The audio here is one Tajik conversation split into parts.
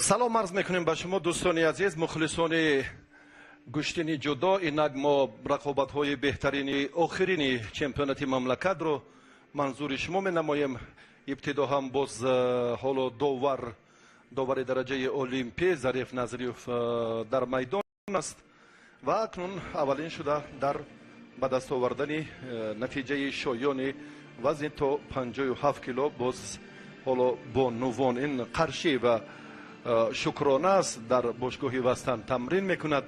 Салом арз мекунем ба шумо, дӯстони азиз, мухлисони гӯштини ҷудо. Инак мо рақобатҳои беҳтарини охирини чемпионати мамлакатро манзури шумо менамоем. Ибтидо ҳам боз ҳоло довари дараҷаи олимпӣ Зариф Назриев дар майдон аст ва акнун аввалин шуда дар ба даст овардани натиҷаи шоёни вазни то 57 кило боз ҳоло бонувон ин Қаршӣ ва Шукрона аст, дар бошгоҳи Вастан тамрин мекунад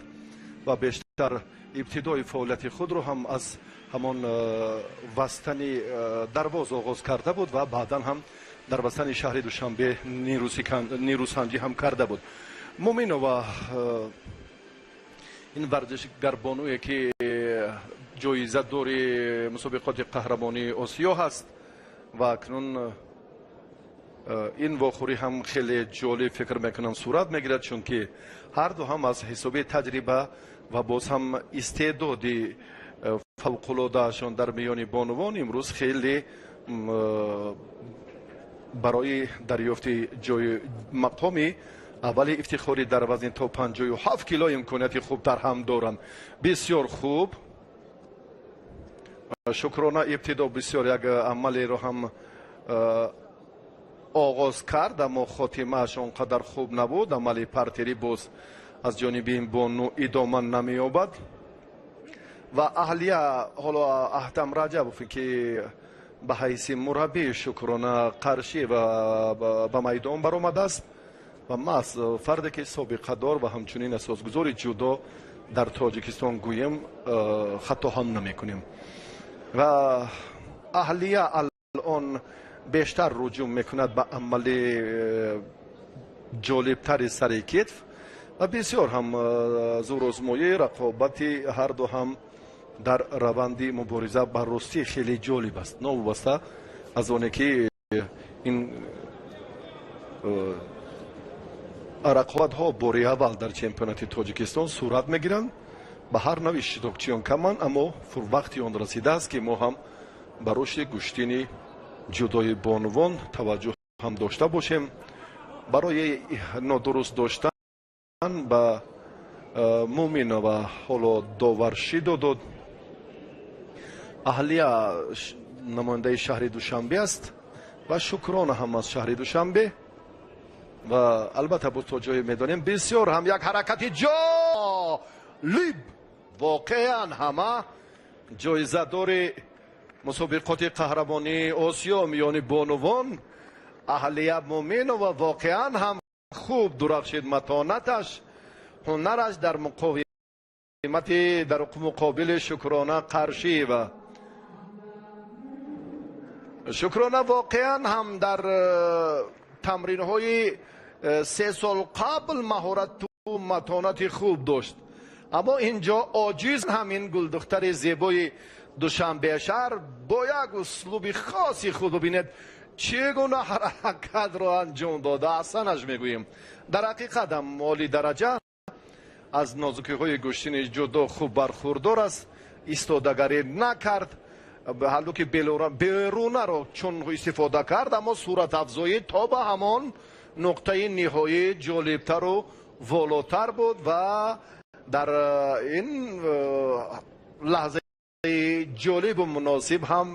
ва бештар ибтидои фаъолияти худро ҳам аз ҳамон Вастани Дарвоз оғоз карда буд ва баъдан ҳам дар Вастани шаҳри Душанбе нерӯсанҷӣ ҳам карда буд. Муминова ин варзишгарбонуе ки ҷоизадори мусобиқоти қаҳрамонии Осиё ҳаст ва акнун ин вохӯрӣ ҳам хеле ҷолиб фикр мекунам сурат мегирад, чунки ҳарду ҳам аз ҳисоби таҷриба ва боз ҳам истеъдоди фавқулодаашон дар миёни бонувон имрӯз хеле барои дарёфти ҷои мақоми аввали ифтихорӣ дар вазни то 57 кило имконияти хубтар ҳам доранд. Бисёр хуб, Шукрона ибтидо бисёр як амалеро ҳам оғоз кард, аммо хотимааш он қадар хуб набуд. Амали партерӣ боз аз ҷониби ин бону идома намеёбад ва аҳлия ҳоло Аҳтам Раҷабов ки ба ҳайси мураббии Шукрона Қаршӣ ба майдон баромадааст ва маҳз фарде ки собиқадор ва ҳамчунин асосгузори ҷудо дар Тоҷикистон гӯем хато ҳам намекунем. Ва аҳлия алон бештар руҷӯъ мекунад ба амали ҷолибтари сари китф ва бисёр ҳам зӯрозмоӣ рақобати ҳарду ҳам дар раванди мубориза ба ростӣ хеле ҷолиб аст, новобаста аз оне ки ин рақобатҳо бори аввал дар чемпионати Тоҷикистон сурат мегиранд. Ба ҳар навъи иштирокчиён каманд, аммо вақти он расидааст ки мо ҳам ба рушди гӯштини ҷудои бонувон таваҷҷӯҳ ҳам дошта бошем. Барои нодуруст доштан ба Муминова ҳоло доваршӣ додод. Аҳлия намояндаи шаҳри Душанбе аст ва Шукрона ҳам аз шаҳри Душанбе ва албатта боз то ҷое медонем бисёр ҳам як ҳаракати ҷолиб, воқеан ҳама ҷоизадори мусобиқоти қаҳрамонии Осиё миёни бонувон Аҳлия Муминова воқеан ҳам хуб дурахшид. Матонаташ, ҳунараш дар муқовимати дар муқобили Шукрона Қаршиева. Шукрона воқеан ҳам дар тамринҳои 3 сол қабл маҳорату матонати хуб дошт, аммо инҷо оҷиз ҳам ин гулдухтари зебои Душанбе шаҳр бо як услуби хоси худ бибинед чӣ гуна ҳаракатро анҷом дода. Аҳсанаш мегӯем, дар ҳақиқат ҳам олӣ дараҷа аз нозукиҳои гӯштини ҷудо хуб бархурдор аст, истодагарӣ накард, ҳаллуки берунаро чун истифода кард, аммо суратафзоӣ то ба ҳамон нуқтаи ниҳоӣ ҷолибтару волотар буд ва дар ин лаҳзаи ҷолибу муносиб ҳам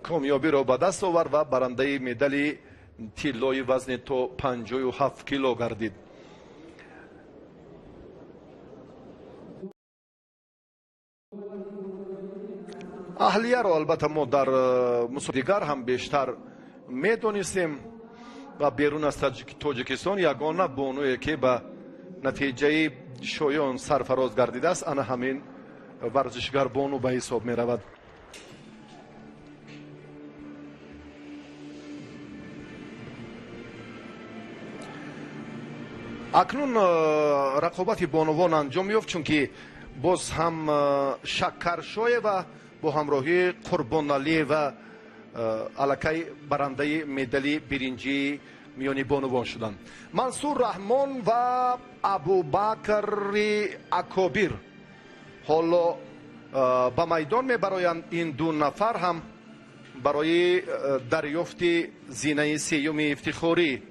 комёбиро ба даст овард ва барандаи медали тиллои вазни то 57 кило гардид. Аҳлияро албатта мо дар мусобиқаи дигар ҳам бештар медонистем ва берун аз Тоҷикистон ягона бонуе ки ба натиҷаи шоён сарфароз гардидааст ана ҳамин варзишгар бону ба ҳисоб меравад. Акнун рақобати бонувон анҷом ёфт, чунки боз ҳам Шакаршоева бо ҳамроҳии Қурбоналиева аллакай барандаи медали биринҷии миёни бонувон шуданд. Мансур Раҳмон ва Абубакри Акобир ҳоло ба майдон мебароянд. Ин ду нафар ҳам барои дарёфти зинаи сеюми ифтихорӣ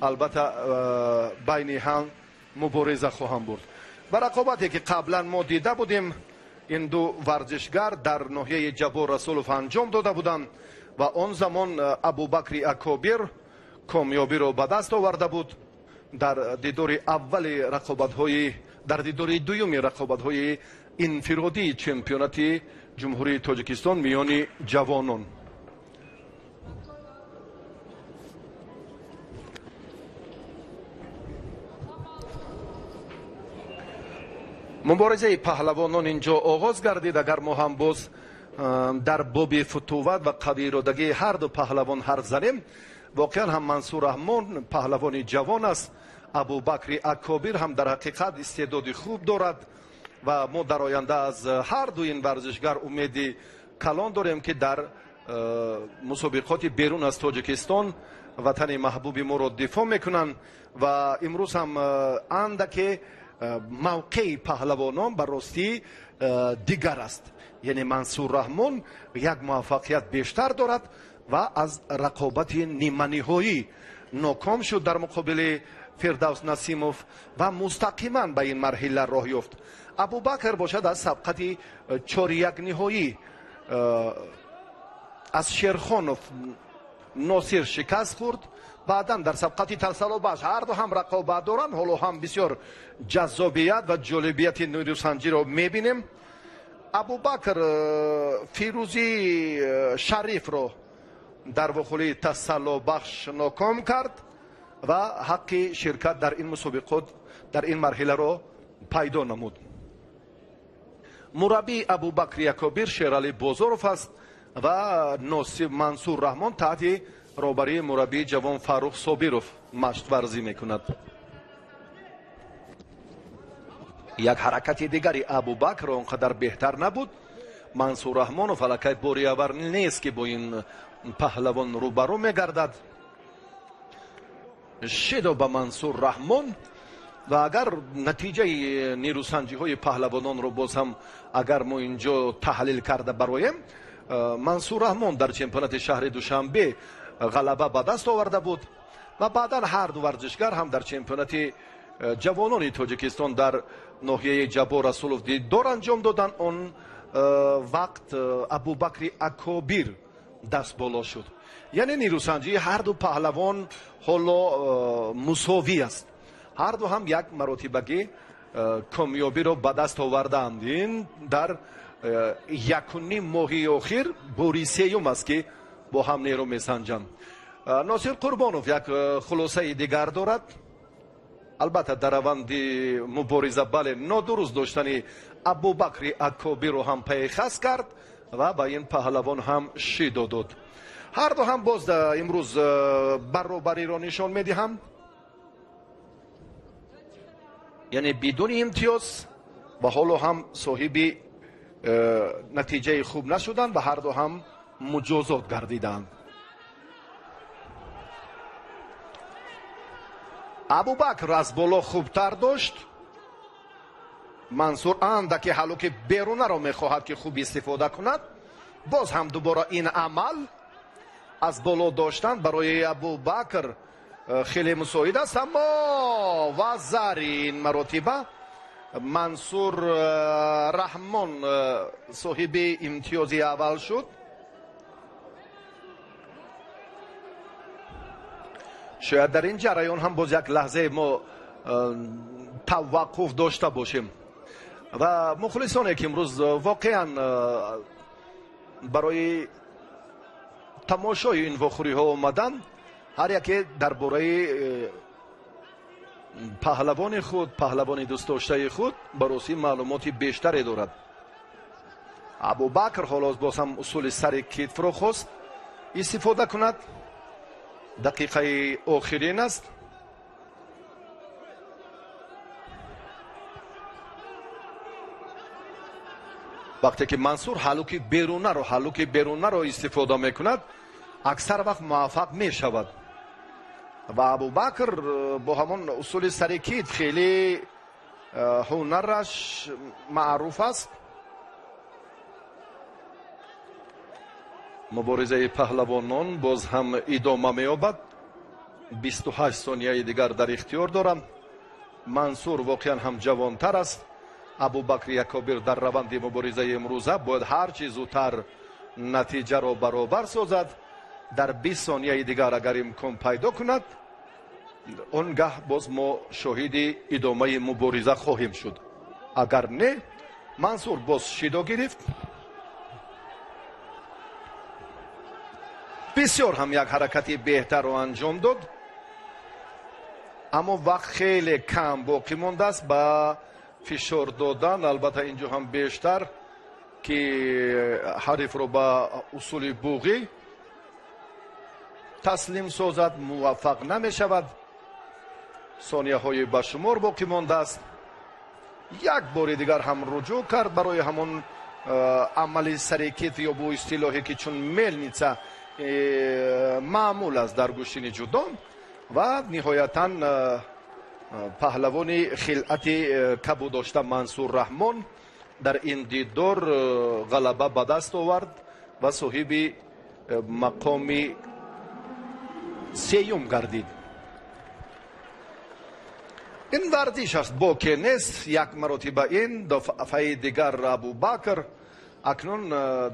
Албатта, байни ҳам мубориза хоҳанд бурд. Ва рақобате ки қаблан мо дида будем, ин ду варзишгар дар ноҳияи Ҷаббор Расулов анҷом дода буданд ва он замон Абубакри Акобир комёбиро ба даст оварда буд дар дидори аввали рақобатҳои, дар дидори дуюми рақобатҳои инфиродии чемпионати Ҷумҳурии Тоҷикистон миёни ҷавонон. Муборизаи паҳлавонон инҷо оғоз гардид. Агар мо ҳам боз дар боби футуват ва қавииродагии ҳар ду паҳлавон ҳарф занем, воқеан ҳам Мансур Раҳмон паҳлавони ҷавон аст. Абубакри Акобир ҳам дар ҳақиқат истеъдоди хуб дорад ва мо дар оянда аз ҳар ду ин варзишгар умеди калон дорем, ки дар мусобиқоти берун аз Тоҷикистон ватани маҳбуби моро дифоъ мекунанд. Ва имрӯз ҳам андаке мавқеи паҳлавонон ба ростӣ дигар аст. Яъне Мансур Раҳмон як муваффақият бештар дорад ва аз рақобати ниманиҳоӣ ноком шуд дар муқобили Фирдавс Насимов ва мустақиман ба ин марҳила роҳ ёфт. Абубакр бошад аз сабқати чорякниҳоӣ аз Шерхонов Носир шикаст хӯрд. Баъдан дар сабқати тасаллобаш ҳар ду ҳам рақобат доранд. Ҳоло ҳам бисёр ҷаззобият ва ҷолибияти нерӯсанҷиро мебинем. Абубакр Фирӯзӣ Шарифро дар вохӯрии тасаллобахш ноком кард ва ҳаққи ширкат дар ин мусобиқот дар ин марҳиларо пайдо намуд. Мураббии Абубакри Акобир Шералӣ Бозоров аст ва Носиб Мансур Раҳмон таҳти роҳбарии мураббии ҷавон Фаррух Собиров машқварзӣ мекунад. Як ҳаракати дигари Абубакр он қадар беҳтар набуд. Мансур Раҳмонов аллакай бори аввал нест, ки бо ин паҳлавон рӯбарӯ мегардад. Шидо ба Мансур Раҳмон. Ва агар натиҷаи нерӯсанҷиҳои паҳлавононро боз ҳам агар мо инҷо таҳлил карда бароем, Мансур Раҳмон дар чемпионати шаҳри Душанбе ғалаба ба даст оварда буд ва баъдан ҳар ду варзишгар ҳам дар чемпионати ҷавонони Тоҷикистон дар ноҳияи Ҷаббор Расулов дидор анҷом доданд. Он вақт Абубакри Акобир даст боло шуд. Яъне нерӯсанҷии ҳар ду паҳлавон ҳоло мусовӣ аст. Ҳар ду ҳам як маротибагӣ комёбиро ба даст овардаанд. Ин дар якунним моҳи охир бори сеюм аст, ки бо ҳам нерӯ месанҷанд. Носир Қурбонов як хулосаи дигар дорад. Албатта, дар раванди мубориза бале нодуруст доштани Абубакри Акобирро ҳам пайхас кард ва ба ин паҳлавон ҳам шидо дод. Ҳар ду ҳам боз имрӯз баробариро нишон медиҳанд, яъне бидуни имтиёз ва ҳоло ҳам соҳиби натиҷаи хуб нашуданд ва ҳар ду ҳам муҷозот гардиданд. Абубакр аз боло хубтар дошт. Мансур андаке ҳалуки берунаро мехоҳад, ки хуб истифода кунад. Боз ҳам дубора ин амал аз боло доштан барои Абубакр хеле мусоид аст, аммо вазари ин маротиба Мансур Раҳмон соҳиби имтиёзи аввал шуд. Шояд дар ин ҷараён ҳам боз як лаҳзаи мо таваққуф дошта бошем ва мухлисоне, ки имрӯз воқеан барои тамошои ин вохӯриҳо омаданд, ҳар яке дар бораи паҳлавони худ, паҳлавони дӯстдоштаи худ ба ростӣ маълумоти бештаре дорад. Абубакр ҳоло боз ҳам усули сари китфро хост истифода кунад. Дақиқаи охирин аст. Вақте ки Мансур ҳалуки берунаро истифода мекунад, аксар вақт муваффақ мешавад ва Абубакр бо ҳамон усули сари китф хеле ҳунараш маъруф аст. Муборизаи паҳлавонон боз ҳам идома меёбад. 28 сонияи дигар дар ихтиёр доранд. Мансур воқеан ҳам ҷавонтар аст. Абубакри Акобир дар раванди муборизаи имрӯза бояд ҳарчи зудтар натиҷаро баробар созад. Дар 20 сонияи дигар агар имкон пайдо кунад, он гаҳ боз мо шоҳиди идомаи мубориза хоҳем шуд. Агар не, Мансур боз шидо гирифт. Бисёр ҳам як ҳаракати беҳтарро анҷом дод, аммо вақт хеле кам боқӣ мондааст ба фишор додан. Албатта инҷо ҳам бештар ки ҳарифро ба усули буғӣ таслим созад муваффақ намешавад. Сонияҳои ба шумор боқӣ мондааст. Як бори дигар ҳам руҷӯъ кард барои ҳамон амали сари китф ё бо истилоҳе ки чун мельница маъмул аст дар гӯштини ҷудо, ва ниҳоятан паҳлавони хилъати кабудошта Мансур Раҳмон дар ин дидор ғалаба ба даст овард ва соҳиби мақоми сеюм гардид. Ин варзиш аст, боке нест. Як маротиба ин дафъаи дигар Абубакр. Акнун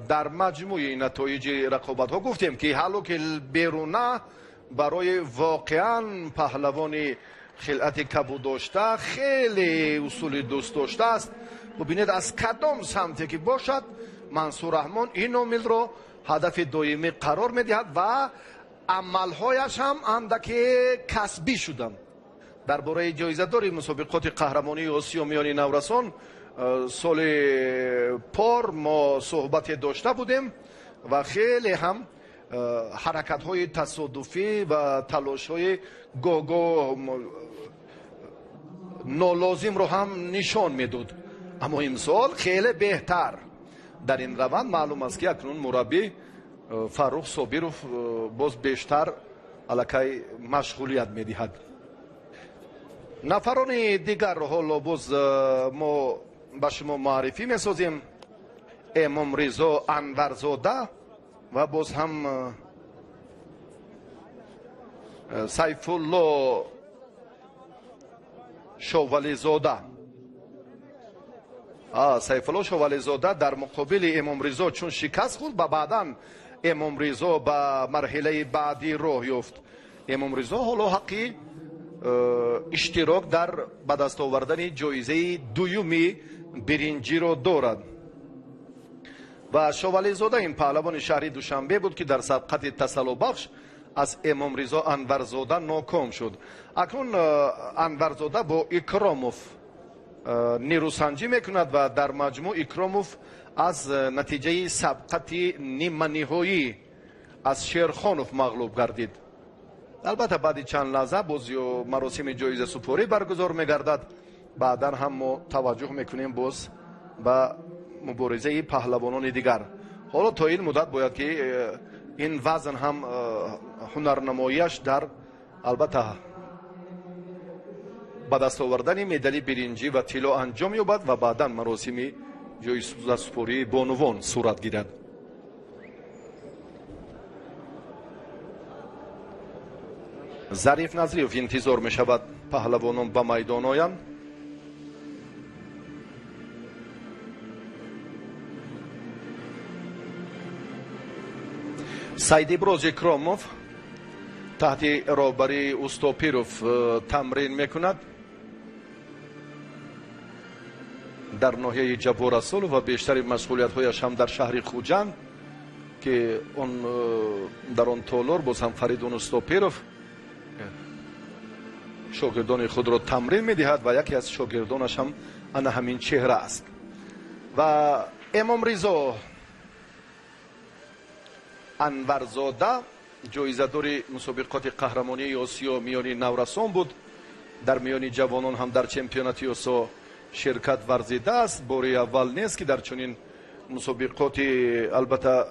дар маҷмӯи натоиҷи рақобатҳо гуфтем ки ҳалло ки беруна барои воқеан паҳлавони хилъати кабудошта хеле усули дӯст доштааст. Бубинед аз кадом самте ки бошад, Мансур Раҳмон ин омилро ҳадафи доимӣ қарор медиҳад ва амалҳояш ҳам андаке касбӣ шуданд. Дар бораи ҷоизадори мусобиқоти қаҳрамонии Осиё миёни наврасон соли пор мо суҳбате дошта будем ва хеле ҳам ҳаракатҳои тасодуфӣ ва талошҳои гоҳ-гоҳ нолозимро ҳам нишон медод. Аммо имсол хеле беҳтар. Дар ин раванд маълум аст ки акнун мураббӣ Фаррух Собиров боз бештар аллакай машғулият медиҳад. Нафарони дигарро ҳоло боз мо ба шумо муаррифӣ месозем. Эмомризо Анварзода ва боз ҳам Сайфулло Шовализода. Сайфулло Шовализода дар муқобили Эмомризо чун шикаст хӯрд ва баъдан Эмомризо ба марҳилаи баъдӣ роҳ ёфт. Эмомризо ҳоло ҳаққи иштирок дар ба даст овардани ҷоизаи дуюми биринҷиро дорад. Ва Шовализода ин паҳлавони шаҳри Душанбе буд ки дар сабқати тасаллобахш аз Эмомризо Анварзода ноком шуд. Акнун Анварзода бо Икромов нерӯсанҷӣ мекунад ва дар маҷмӯъ Икромов аз натиҷаи сабқати ниманиҳоӣ аз Шерхонов мағлуб гардид. Албатта баъди чанд лаҳза боз маросими ҷоизасупорӣ баргузор мегардад. Баъдан ҳам мо таваҷҷӯҳ мекунем боз ба муборизаи паҳлавонони дигар. Ҳоло то ин муддат бояд ки ин вазн ҳам ҳунарнамоияш дар албатта ба даст овардани медали биринҷӣ ва тилло анҷом ёбад ва баъдан маросими ҷоизасупории бонувон сурат гирад. Зариф Назриев интизор мешавад паҳлавонон ба майдон оянд. Сайдиброз Икромов таҳти роҳбарии Устопиров тамрин мекунад дар ноҳияи Ҷаббор Расулов ва бештари машғулиятҳояш ҳам дар шаҳри Хуҷанд, ки он дар он толор боз ҳам Фаридун Устопиров шогирдони худро тамрин медиҳад ва яке аз шогирдонаш ҳам ана ҳамин чеҳра аст. Ва Эмомризо Анварзода ҷоизадори мусобиқоти қаҳрамонии Осиё миёни наврасон буд. Дар миёни ҷавонон ҳам дар чемпионати Осиё ширкат варзидааст. Бори аввал нест ки дар чунин мусобиқоти албатта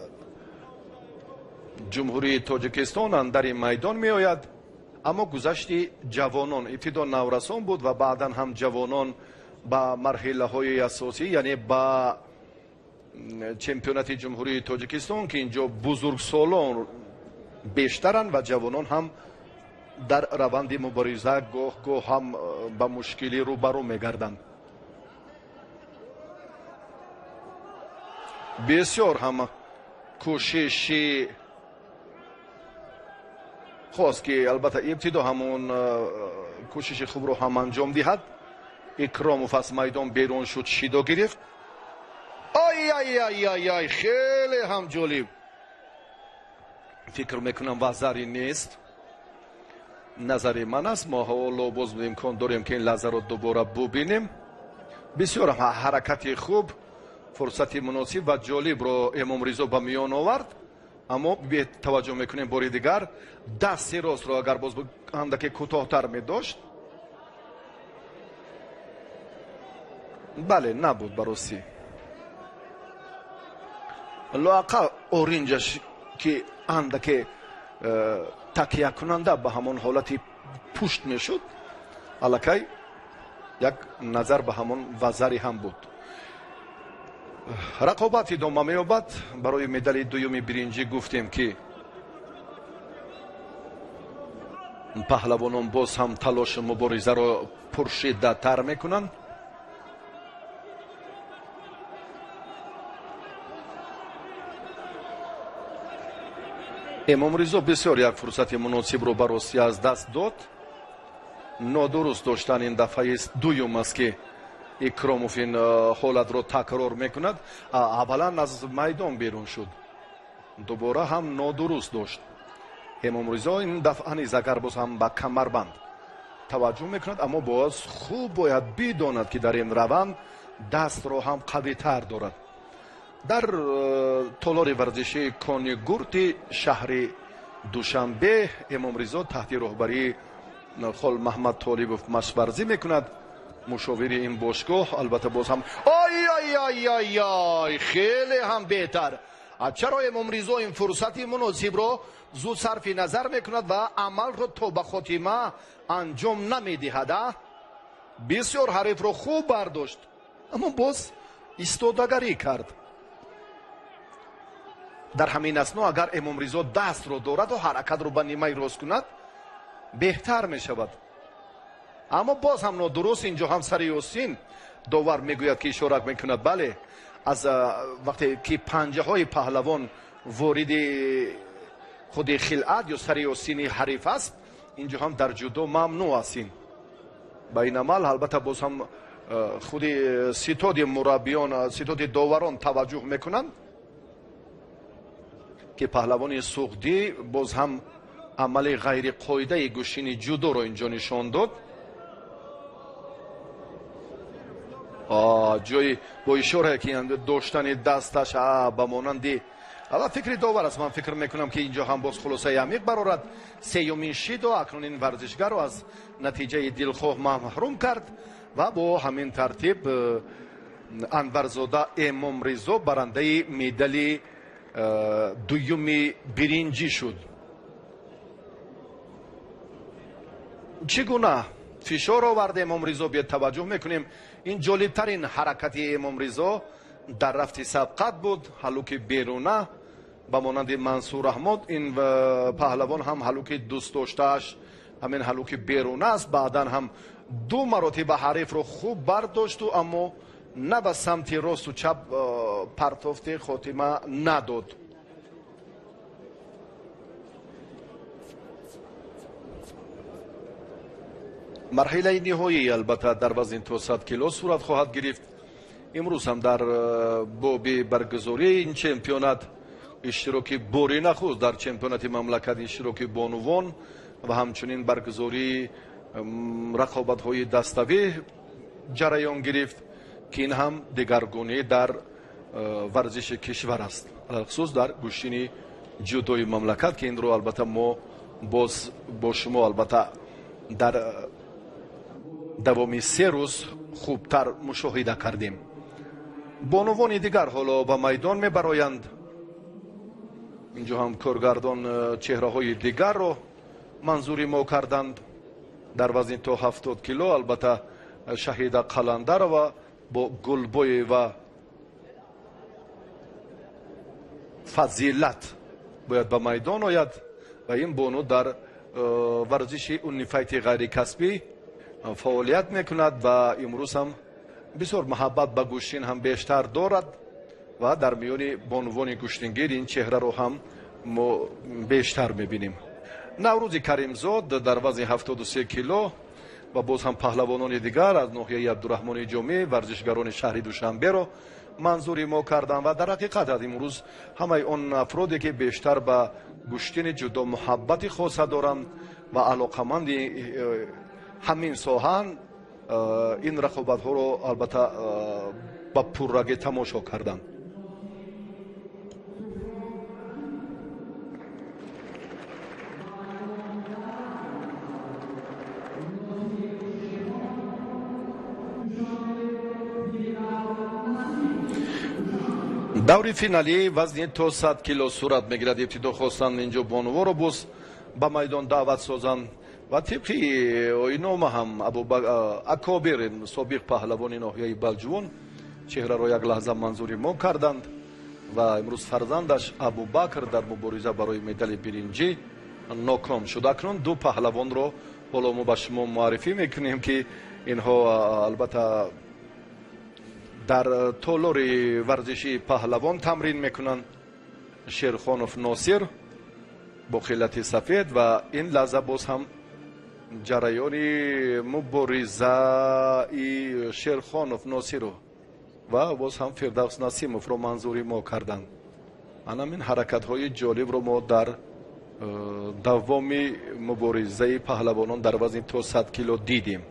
ҷумҳурии Тоҷикистон андари майдон меояд. Аммо гузашти ҷавонон ибтидо наврасон буд ва баъдан ҳам ҷавонон ба марҳилаҳои асосӣ, яъне ба чемпионати ҷумҳурии Тоҷикистон, ки инҷо бузургсолон бештаранд ва ҷавонон ҳам Дар раванди мубориза гоҳ-гоҳ ҳам ба мушкилӣ рӯбарӯ мегарданд. Бисёр ҳам кӯшиши хост, ки албатта ибтидо ҳамон кӯшиши хубро ҳам анҷом диҳад. Икромов аз майдон берун шуд, шидо гирифт. Ай ай ай ай ай, хеле ҳам ҷолиб. Фикр мекунам вазари нест. Назари ман аст. Мо ҳоло боз имкон дорем, ки ин лаҳзаро дубора бубинем. Бисёр ҳаракати хуб, фурсати муносиб ва ҷолибро Эмомризо ба миён овард. Аммо таваҷҷӯҳ мекунем бори дигар, дасти ростро агар боз андаке кӯтоҳтар медошт. Бале, набуд баросӣ. Лоақал оринҷаш, ки андаке такиякунанда ба ҳамон ҳолати пушт мешуд, аллакай як назар ба ҳамон вазари ҳам буд. Рақобат идома меёбад барои медали дуюми биринҷӣ. Гуфтем, ки паҳлавонон боз ҳам талошу муборизаро пуршиддаттар мекунанд. Эмомризо бисёр як фурсати муносибро ба ростӣ аз даст дод. Нодуруст доштан ин дафъаи дуюм аст, ки Икромов ин ҳолатро такрор мекунад. Аввалан аз майдон берун шуд, дубора ҳам нодуруст дошт. Эмомризо ин дафъа низ агар боз ҳам ба камарбанд таваҷҷӯҳ мекунад, аммо боз хуб бояд бидонад, ки дар ин раванд дастро ҳам қавитар дорад. Дар толори варзишии Конигурти шаҳри Душанбе Эмомризо таҳти роҳбарии Хол Маҳмад Толибов машварзӣ мекунад. Мушовири ин бошгоҳ албатта боз ҳам ай ай ай ай ай, хеле ҳам беҳтар. Чаро Эмомризо ин фурсати муносибро зуд сарфи назар мекунад ва амалро то ба хотима анҷом намедиҳад? Бисёр ҳарифро хуб бардошт, аммо боз истодагарӣ кард. Дар ҳамин асно агар Эмомризо дастро дораду ҳаракатро ба нимаи рост кунад, беҳтар мешавад. Аммо боз ҳам нодуруст. Инҷо ҳам сари Ёсин довар мегӯяд, ки ишора мекунад. Бале, аз вақте ки панҷаҳои паҳлавон вориди худи хилъат ё сари Ёсини ҳариф аст, инҷо ҳам дар ҷудо мамнӯъ аст ин. Ба ин амал албатта боз ҳам худи ситоди мураббиён, ситоди доварон таваҷҷӯҳ мекунанд, ки паҳлавони суғдӣ боз ҳам амали ғайриқоидаи гӯштини ҷудоро инҷо нишон дод. Ҷои бо ишорае ки доштани дасташ ба монанди ала фикри довар аст. Ман фикр мекунам, ки инҷо ҳам боз хулосаи амиқ барорад. Сеюмин шидо акнун ин варзишгарро аз натиҷаи дилхоҳ маҳрум кард ва бо ҳамин тартиб Анварзода Эмомризо барандаи медали дуюми биринҷӣ шуд. Чӣ гуна фишор овард Эмомризо? Биёд таваҷҷӯҳ мекунем. Ин ҷолибтарин ҳаракати Эмомризо дар рафти сабқат буд. Ҳалуки беруна ба монанди Мансур Аҳмад, ин паҳлавон ҳам ҳалуки дӯстдоштааш ҳамин ҳалуки беруна аст. Баъдан ҳам ду маротиба ҳарифро хуб бардошту, аммо на ба самти росту чап партофти хотима надод. Марҳилаи ниҳоӣ албатта дар вазни то 100 кило сурат хоҳад гирифт. Имрӯз ҳам дар боби баргузории ин чемпионат иштироки бори нахуст дар чемпионати мамлакат, иштироки бонувон ва ҳамчунин баргузории рақобатҳои даставӣ ҷараён гирифт, ки ин ҳам дигаргунӣ дар варзиши кишвар аст, алалхусус дар гӯштини ҷудои мамлакат, ки инро албатта мо боз бо шумо албатта дар давоми 3 рӯз хубтар мушоҳида кардем. Бонувони дигар ҳоло ба майдон мебароянд. Инҷо ҳам коргардон чеҳраҳои дигарро манзури мо карданд. Дар вазни то 70 кило албатта Шаҳида Қаландарова бо Гулбоева Фазилат бояд ба майдон ояд ва ин бону дар варзиши унифайти ғайрикасбӣ фаъолият мекунад ва имрӯз ҳам бисёр муҳаббат ба гӯштин ҳам бештар дорад ва дар миёни бонувони гӯштингир ин чеҳраро ҳам мо бештар мебинем. Наврӯзи Каримзод дар вазни 73 кило ва боз ҳам паҳлавонони дигар аз ноҳияи Абдураҳмони Ҷомӣ, варзишгарони шаҳри Душанберо манзури мо карданд ва дар ҳақиқат аз имрӯз ҳамаи он афроде ки бештар ба гӯштини ҷудо муҳаббати хоса доранд ва алоқаманди ҳамин соҳаанд, ин рақобатҳоро албатта ба пуррагӣ тамошо карданд. Даври финалии вазни то 100 кило сурат мегирад. Ибтидо хостанд инҷо бонуворо боз ба майдон даъват созанд ва тибқи оинома ҳам Акобир, собиқ паҳлавони ноҳияи Балҷувон, чеҳраро як лаҳза манзури мо карданд ва имрӯз фарзандаш Абубакр дар мубориза барои медали биринҷӣ ноком шуд. Акнун ду паҳлавонро ҳоло мо ба шумо муаррифӣ мекунем, ки инҳо албатта дар толори варзишии паҳлавон тамрин мекунанд. Шерхонов Носир бо хилати сафед ва ин лаҳза боз ҳам ҷараёни муборизаи Шерхонов Носиру ва боз ҳам Фирдавс Насимовро манзури мо карданд. Анамин ҳаракатҳои ҷолибро мо дар давоми муборизаи паҳлавонон дар вазни то 100 кило дидем.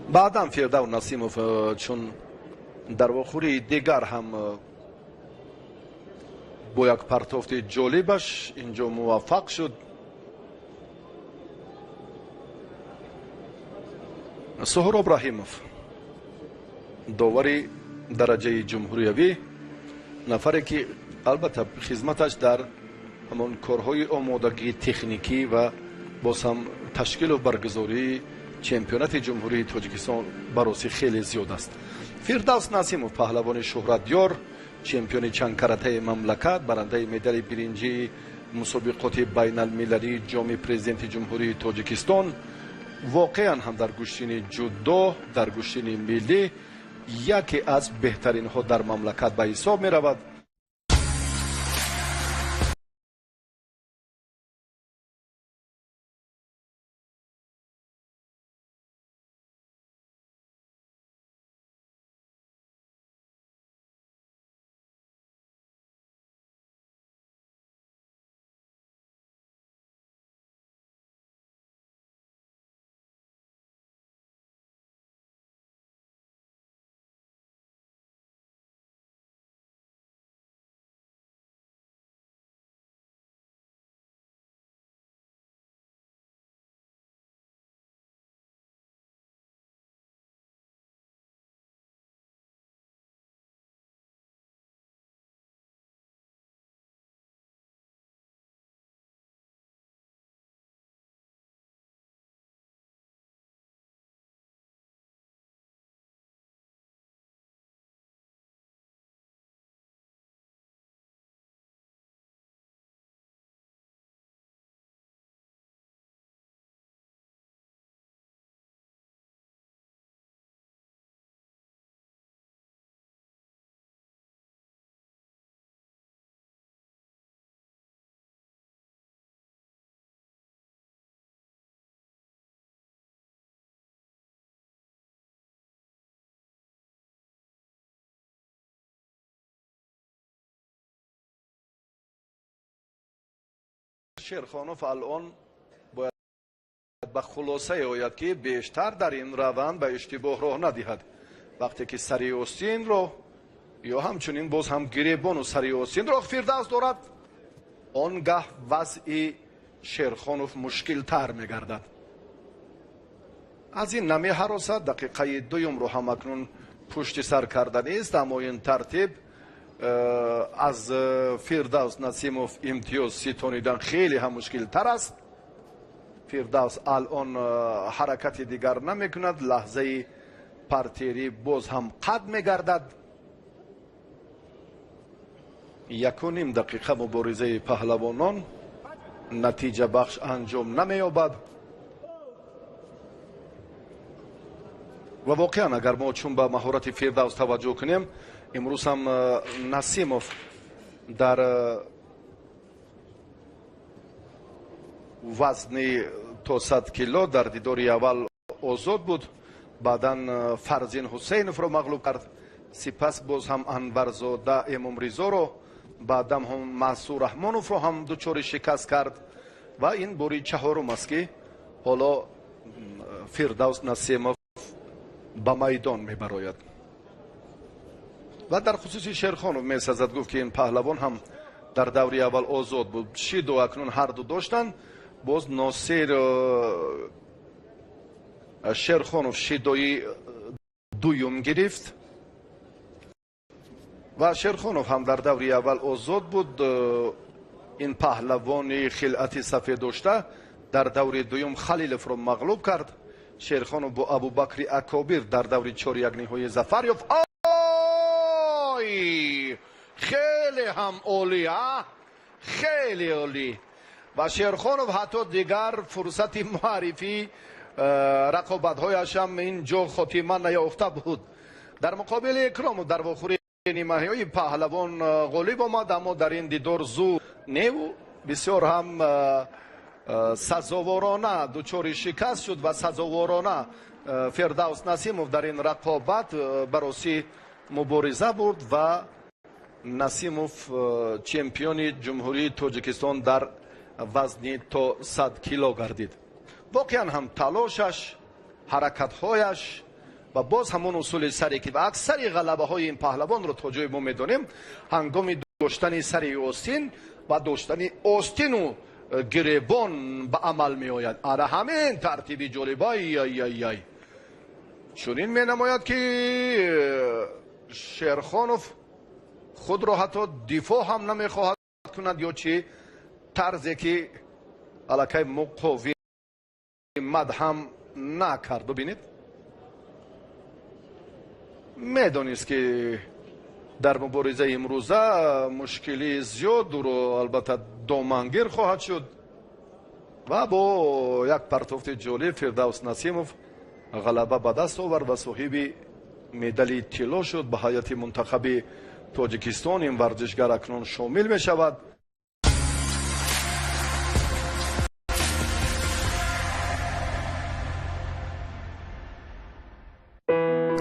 Баъдан Фирдавс Насимов чун дар вохӯрии дигар ҳам бо як партофти ҷолибаш инҷо муваффақ шуд. Суҳроб Раҳимов, довари дараҷаи ҷумҳуриявӣ, нафаре ки албатта хизматаш дар ҳамон корҳои омодагии техникӣ ва боз ҳам ташкилу баргузории чемпионати ҷумҳурии Тоҷикистон бароси хеле зиёд аст. Фирдавс Насимов, паҳлавони шӯҳратёр, чемпиони чандкаратаи мамлакат, барандаи медали биринҷии мусобиқоти байналмилалии ҷоми президенти ҷумҳурии Тоҷикистон, воқеан ҳам дар гӯштини ҷудо, дар гӯштини миллӣ яке аз беҳтаринҳо дар мамлакат ба ҳисоб меравад. Шерхонов алон бояд ба хулосае ояд, ки бештар дар ин раванд ба иштибоҳ роҳ надиҳад. Вақте ки сари остинро ё ҳамчунин боз ҳам гиребону сари остинро Фирдавс дорад, он гаҳ вазъи Шерхонов мушкилтар мегардад. Аз ин намеҳаросад. Дақиқаи дуюмро ҳам акнун пушти сар карданист, аммо ин тартиб аз Фирдавс Насимов имтиёз ситонидан хеле ҳам мушкилтар аст. Фирдавс алон ҳаракати дигар намекунад, лаҳзаи партерӣ боз ҳам қад мегардад. 1.5 дақиқа муборизаи паҳлавонон натиҷабахш анҷом намеёбад. Ва воқеан агар мо чун ба маҳорати Фирдавс таваҷҷӯҳ кунем, имрӯз ҳам Насимов дар вазни то 100 кило дар дидори аввал озод буд, баъдан Фарзин Ҳусейновро мағлуб кард, сипас боз ҳам Анварзода Эмомризоро, баъдам ҳам Мансур Раҳмоновро ҳам дучори шикаст кард ва ин бори чаҳорум аст ки ҳоло Фирдавс Насимов ба майдон мебарояд. Ва дар хусуси Шерхонов месазад гуфт ки ин паҳлавон ҳам дар даври аввал озод буд, шиду акнун ҳарду доштанд. Боз Носир Шерхонов шидои дуюм гирифт ва Шерхонов ҳам дар даври аввал озод буд. Ин паҳлавони хилъати сафед дошта дар даври дуюм Халиловро мағлуб кард. Шерхонов бо Абубакри Акобир дар даври 4-1 ниҳоӣ зафар ёфт. Ой, хеле ҳам олӣ, а хеле олӣ. Ва Шерхонов ҳатто дигар фурсати муаррифӣ рақобатҳояш ҳам ин ҷо хотима наёфта буд. Дар муқобили Икромов дар вохӯри нимаҳои паҳлавон ғолиб омад, аммо дар ин дидор зуд неву бисёр ҳам сазоворона дучори шикаст шуд ва сазоворона Фирдавс Насимов дар ин рақобат бароси мубориза бурд ва Насимов чемпиони Ҷумҳурии Тоҷикистон дар вазни то 100 кило гардид. Воқеан ҳам талошаш, ҳаракатҳояш ва боз ҳамон усули саре ки ва аксари ғалабаҳои ин паҳлавонро то ҷое мо медонем, ҳангоми доштани сари остин ва доштани остину гиребон ба амал меояд. Ара ҳамин тартиби ҷолиб, ай чунин менамояд ки Шерхонов худро ҳатто дифоъ ҳам намехоҳад кунад ё чӣ тарзе ки аллакай муқовимат ҳам накард. Бибинед, медонист ки дар муборизаи имрӯза мушкилии зиёд ӯро албатта домангир хоҳад шуд ва бо як партофти ҷолиб Фирдавс Насимов ғалаба ба даст овард ва соҳиби медали тилло шуд. Ба ҳайати мунтахаби Тоҷикистон ин варзишгар акнун шомил мешавад.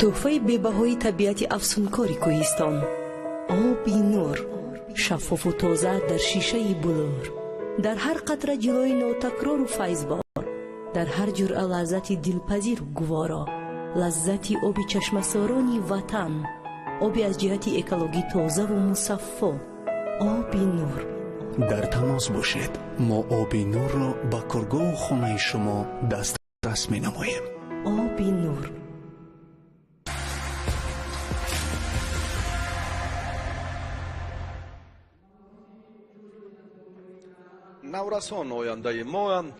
Тӯҳфаи бебаҳои табиати афсункори кӯҳистон, оби нур, шаффофу тоза дар шишаи булур, дар ҳар қатра ҷилои нотакрору файзбор, дар ҳар ҷуръа лаззати дилпазиру гуворо, лаззати оби чашмасорони ватан, оби аз ҷиҳати экологӣ тозаву мусаффо, оби нур. Дар тамос бошед, мо оби нурро ба коргоҳу хонаи шумо дастрас менамоем. Оби нур. Наврасон ояндаи моанд.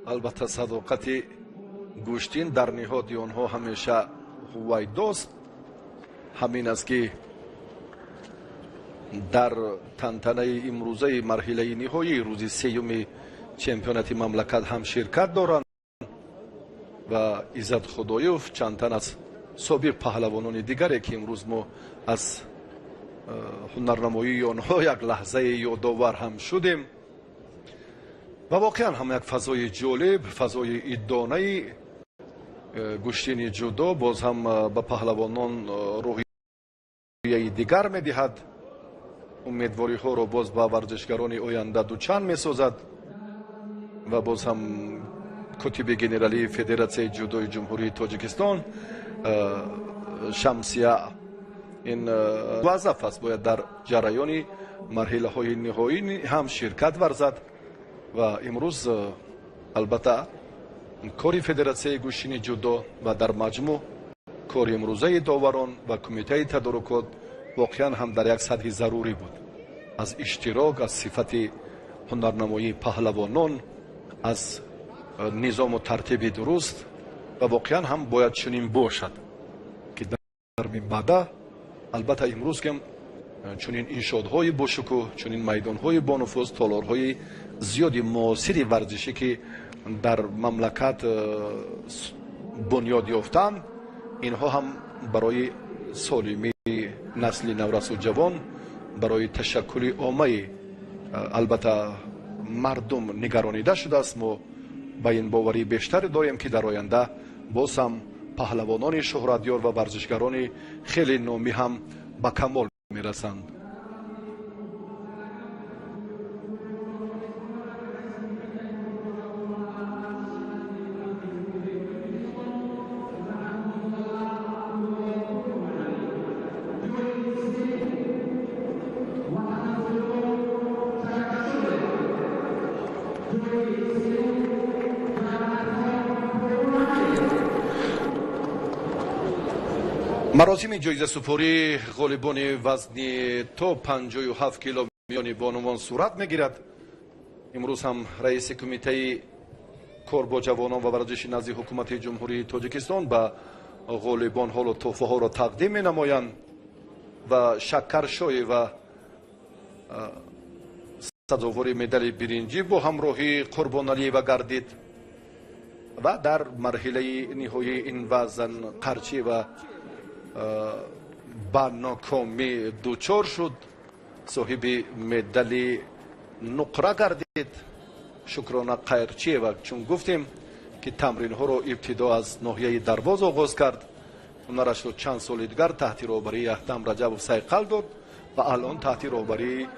Албатта садоқати гӯштин дар ниҳоди онҳо ҳамеша ҳувайдост. Ҳамин аст ки дар тантанаи имрӯзаи марҳилаи ниҳоии рӯзи сеюми чемпионати мамлакат ҳам ширкат доранд ва Иззат Худоёв чанд тан аз собиқ паҳлавонони дигаре ки имрӯз мо аз ҳунарнамоии онҳо як лаҳзаи ёдовар ҳам шудем. Ва воқеан ҳам як фазои ҷолиб, фазои идонаи гӯштини ҷудо боз ҳам ба паҳлавонон рӯҳияи дигар медиҳад, умедвориҳоро боз ба варзишгарони оянда дучанд месозад ва боз ҳам котиби генералии Федератсияи ҷудои Ҷумҳурии Тоҷикистон Шамсия ин вазаф аст, бояд дар ҷараёни марҳилаҳои ниҳоӣ ҳам ширкат варзад ва имрӯз албатта кори Федератсияи гӯштини ҷудо ва дар маҷмӯъ кори имрӯзаи доварон ва кумитаи тадорукот воқеан ҳам дар як сатҳи зарурӣ буд. Аз иштирок, аз сифати ҳунарнамоии паҳлавонон, аз низому тартиби дуруст ва воқеан ҳам бояд чунин бошад ки дар минбаъда албатта имрӯз ки Чунин иншоотҳои бошукӯҳ, чунин майдонҳои бонуфуз, толорҳои зиёди муосири варзишӣ, ки дар мамлакат бунёд ёфтанд, инҳо ҳам барои солимии насли наврасу ҷавон, барои ташаккули оммаи албатта мардум нигаронида шудааст. Мо ба ин боварӣ бештар дорем, ки дар оянда боз ҳам паҳлавонони шӯҳратёр ва варзишгарони хеле номӣ ҳам ба камол мерасанд. Маросими ҷоизасупории ғолибони вазни то 57 кило миёни бонувон сурат мегирад. Имрӯз ҳам раиси кумитаи кор бо ҷавонон ва варзиши назди ҳукумати Ҷумҳурии Тоҷикистон ба ғолибон ҳоло тӯҳфаҳоро тақдим менамоянд ва Шакаршоева сазовори медали биринҷӣ бо ҳамроҳии Қурбоналиева гардид ва дар марҳилаи ниҳоии ин вазн Қарчиева ба нокомӣ дучор шуд, соҳиби медали нуқра гардид. Шукрона Қайрчиева, чун гуфтем, ки тамринҳоро ибтидо аз ноҳияи Дарвоз оғоз кард, ҳунарашро чанд соли дигар таҳти роҳбарии Аҳтам Раҷабов сайқал дод ва алон таҳти роҳбарии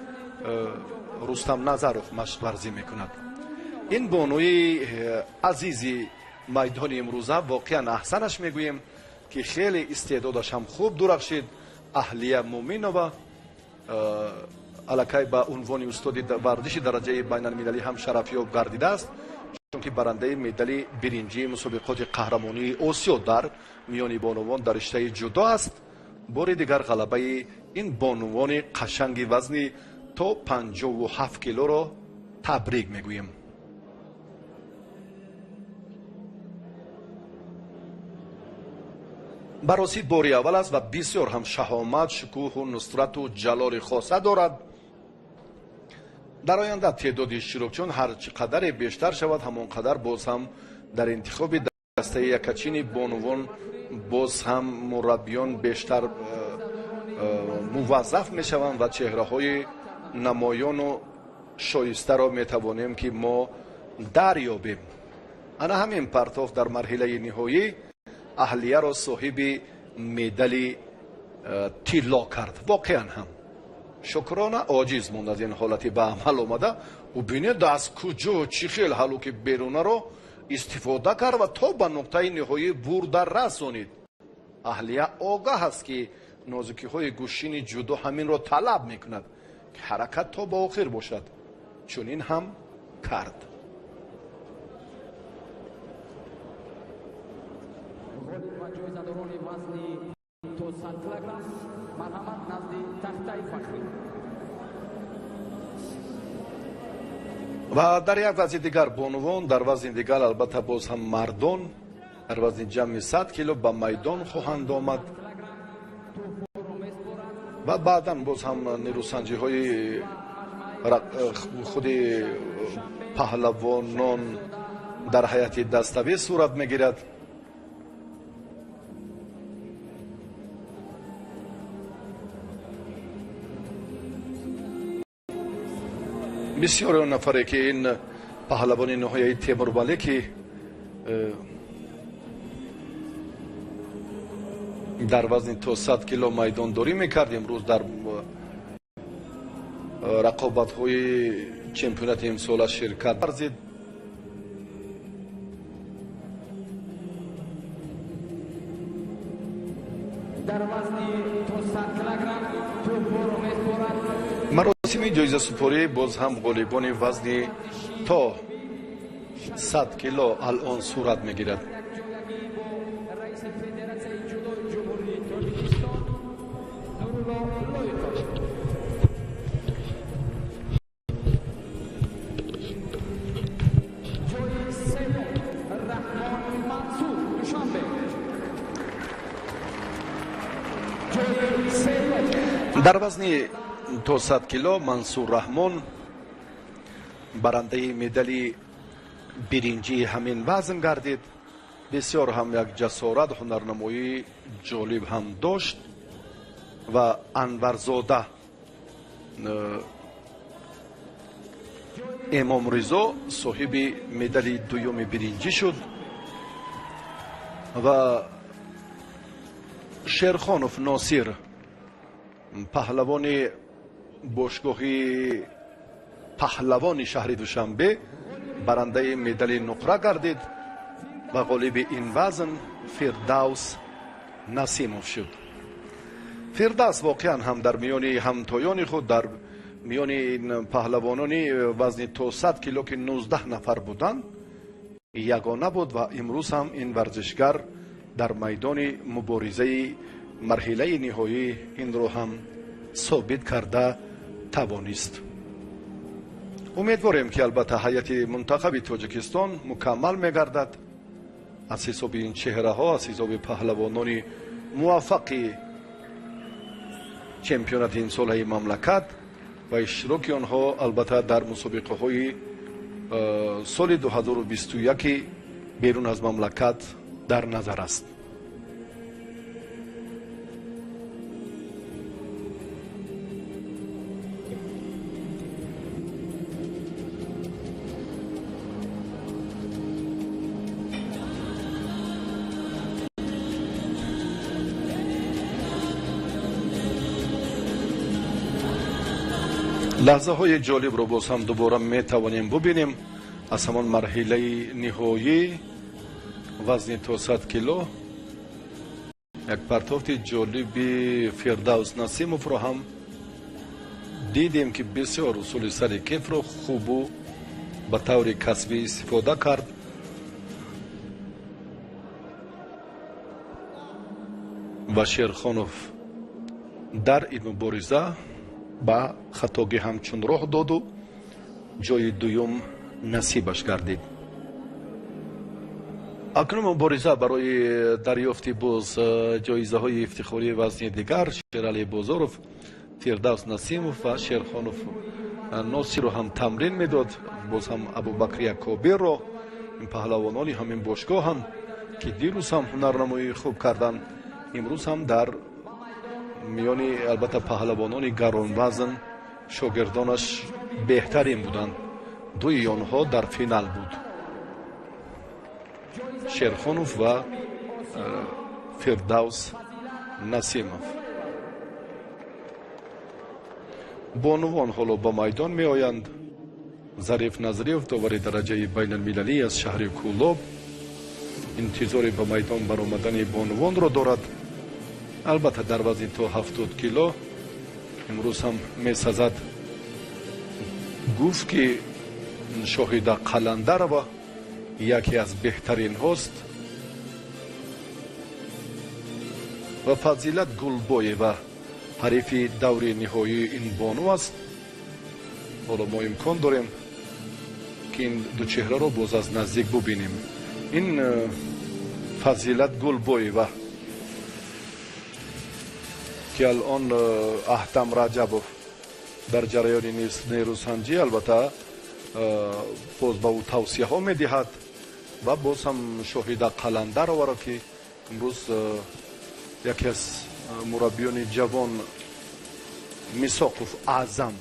Рустам Назаров машқварзӣ мекунад. Ин бонуи азизи майдони имрӯза воқеан аҳсанаш мегӯем, ки хеле истеъдодаш ҳам хуб дурахшид. Аҳлия Муминова аллакай ба унвони устоди варзиши дараҷаи байналмилалӣ ҳам шарафёб гардидааст, чунки барандаи медали биринҷии мусобиқоти қаҳрамонии Осиё дар миёни бонувон дар риштаи ҷудо аст. Бори дигар ғалабаи ин бонувони қашанги вазни то 57 килоро табрик мегӯем. Баросӣ бори аввал аст ва бисёр ҳам шаҳомат, шукӯҳу нусрату ҷалоли хоса дорад. Дар оянда теъдоди иштирокчиён ҳар чӣ қадаре бештар шавад, ҳамон қадар боз ҳам дар интихоби дастаи якачини бонувон боз ҳам мураббиён бештар муваззаф мешаванд ва чеҳраҳои намоёну шоистаро метавонем, ки мо дарёбем. Ана ҳамин партоф дар марҳилаи ниҳоӣ аҳлияро соҳиби медали тилло кард. Воқеан ҳам Шукрона оҷиз монд аз ин ҳолати ба амал омада. Ӯ бинед, аз куҷо чӣ хел ҳалуки берунаро истифода кард ва то ба нуқтаи ниҳоӣ бурда расонид. Аҳлия огаҳ аст, ки нозукиҳои гӯшини ҷудо ҳаминро талаб мекунад, ки ҳаракат то ба охир бошад. Чунин ҳам кард. Ҷоизадорони вазни то 100 килограмм марҳамат назди тахтаи фахрӣ. Ва дар як вазни дигар бонувон, дар вазни дигар албатта боз ҳам мардон дар вазни ҷамъи 100 кило ба майдон хоҳанд омад ва баъдан боз ҳам нерӯсанҷиҳои худи паҳлавонон дар ҳайати даставӣ сурат мегирад. Бисёре он нафаре, ки ин паҳлавони ноҳияи Темурмалик, ки дар вазни то 100 кило майдондорӣ мекард, имрӯз дар рақобатҳои чемпионати имсола ширкат варзид. Дар вазни то 100 килограмм тӯбборо меспорад. Маросими ҷоизасупорӣ боз ҳам ғолибони вазни то 100 кило алон сурат мегирад. Раиси Федератсияи ҷудои Ҷумҳурии Тоҷикистон Нурулло Лоиқов. Ҷои сеюм Раҳмон Мансур, Душанбе. Ҷои сеюм. Дар вазни то 100 кило Мансур Раҳмон барандаи медали биринҷии ҳамин вазн гардид. Бисёр ҳам як ҷасорат, ҳунарнамоии ҷолиб ҳам дошт ва Анварзода Эмомризо соҳиби медали дуюми биринҷӣ шуд ва Шерхонов Носир, паҳлавони бошгоҳи паҳлавони шаҳри Душанбе, барандаи медали нуқра гардид ва ғолиби ин вазн Фирдавс Насимов шуд. Фирдавс воқеан ҳам дар миёни ҳамтоёни худ, дар миёни паҳлавонони вазни то 100 кило, ки 19 нафар буданд, ягона буд ва имрӯз ҳам ин варзишгар дар майдони муборизаи марҳилаи ниҳоӣ инро ҳам собит карда тавонист. Умедворем, ки албатта ҳайати мунтахаби Тоҷикистон мукаммал мегардад аз ҳисоби ин чеҳраҳо, аз ҳисоби паҳлавонони муваффақи чемпионати имсолаи мамлакат ва иштироки онҳо албатта дар мусобиқаҳои соли 2021 берун аз мамлакат дар назар аст. Лаҳзаҳои ҷолибро боз ҳам дубора метавонем бубинем аз ҳамон марҳилаи ниҳоӣ вазни то 100 кило. Як партофти ҷолиби Фирдавс Насимовро ҳам дидем, ки бисёр усули сари кефро хубу ба таври касбӣ истифода кард. Ва Шерхонов дар ин мубориза ба хатогӣ ҳамчун роҳ доду ҷои дуюм насибаш гардид. Акнун мубориза барои дарёфти боз ҷоизаҳои ифтихории вазни дигар Шерали Бозоров, Фирдавс Насимов ва Шерхонов Носирро ҳам тамрин медод. Боз ҳам Абубакри Акобирро, ин паҳлавонони ҳамин бошгоҳам, ки дирӯз ҳам ҳунарнамоии хуб карданд, имрӯз ҳам дар миёни албатта паҳлавонони гаронвазн шогирдонаш беҳтарин буданд. Дуи онҳо дар финал буд, Шерхонов ва Фирдавс Насимов. Бонувон ҳоло ба майдон меоянд. Зариф Назриев, довари дараҷаи байналмилалӣ аз шаҳри Кӯлоб, интизори ба майдон баромадани бонувонро дорад. Албатта дар вазни то 70 кило имрӯз ҳам месазад гуфт, ки Шоҳида Қаландарова яке аз беҳтаринҳост ва Фазилат Гулбоева ҳарифи даври ниҳоии ин бону аст. Ҳоло мо имкон дорем, ки ин ду чеҳраро боз аз наздик бубинем. Ин Фазилат Гулбоева, ки алон Аҳтам Раҷабов дар ҷараёни нерӯсанҷӣ албатта боз ба ӯ тавсияҳо медиҳад ва боз ҳам Шоҳида Қаландароваро, ки имрӯз яке аз мураббиёни ҷавон Мисоқов Аъзам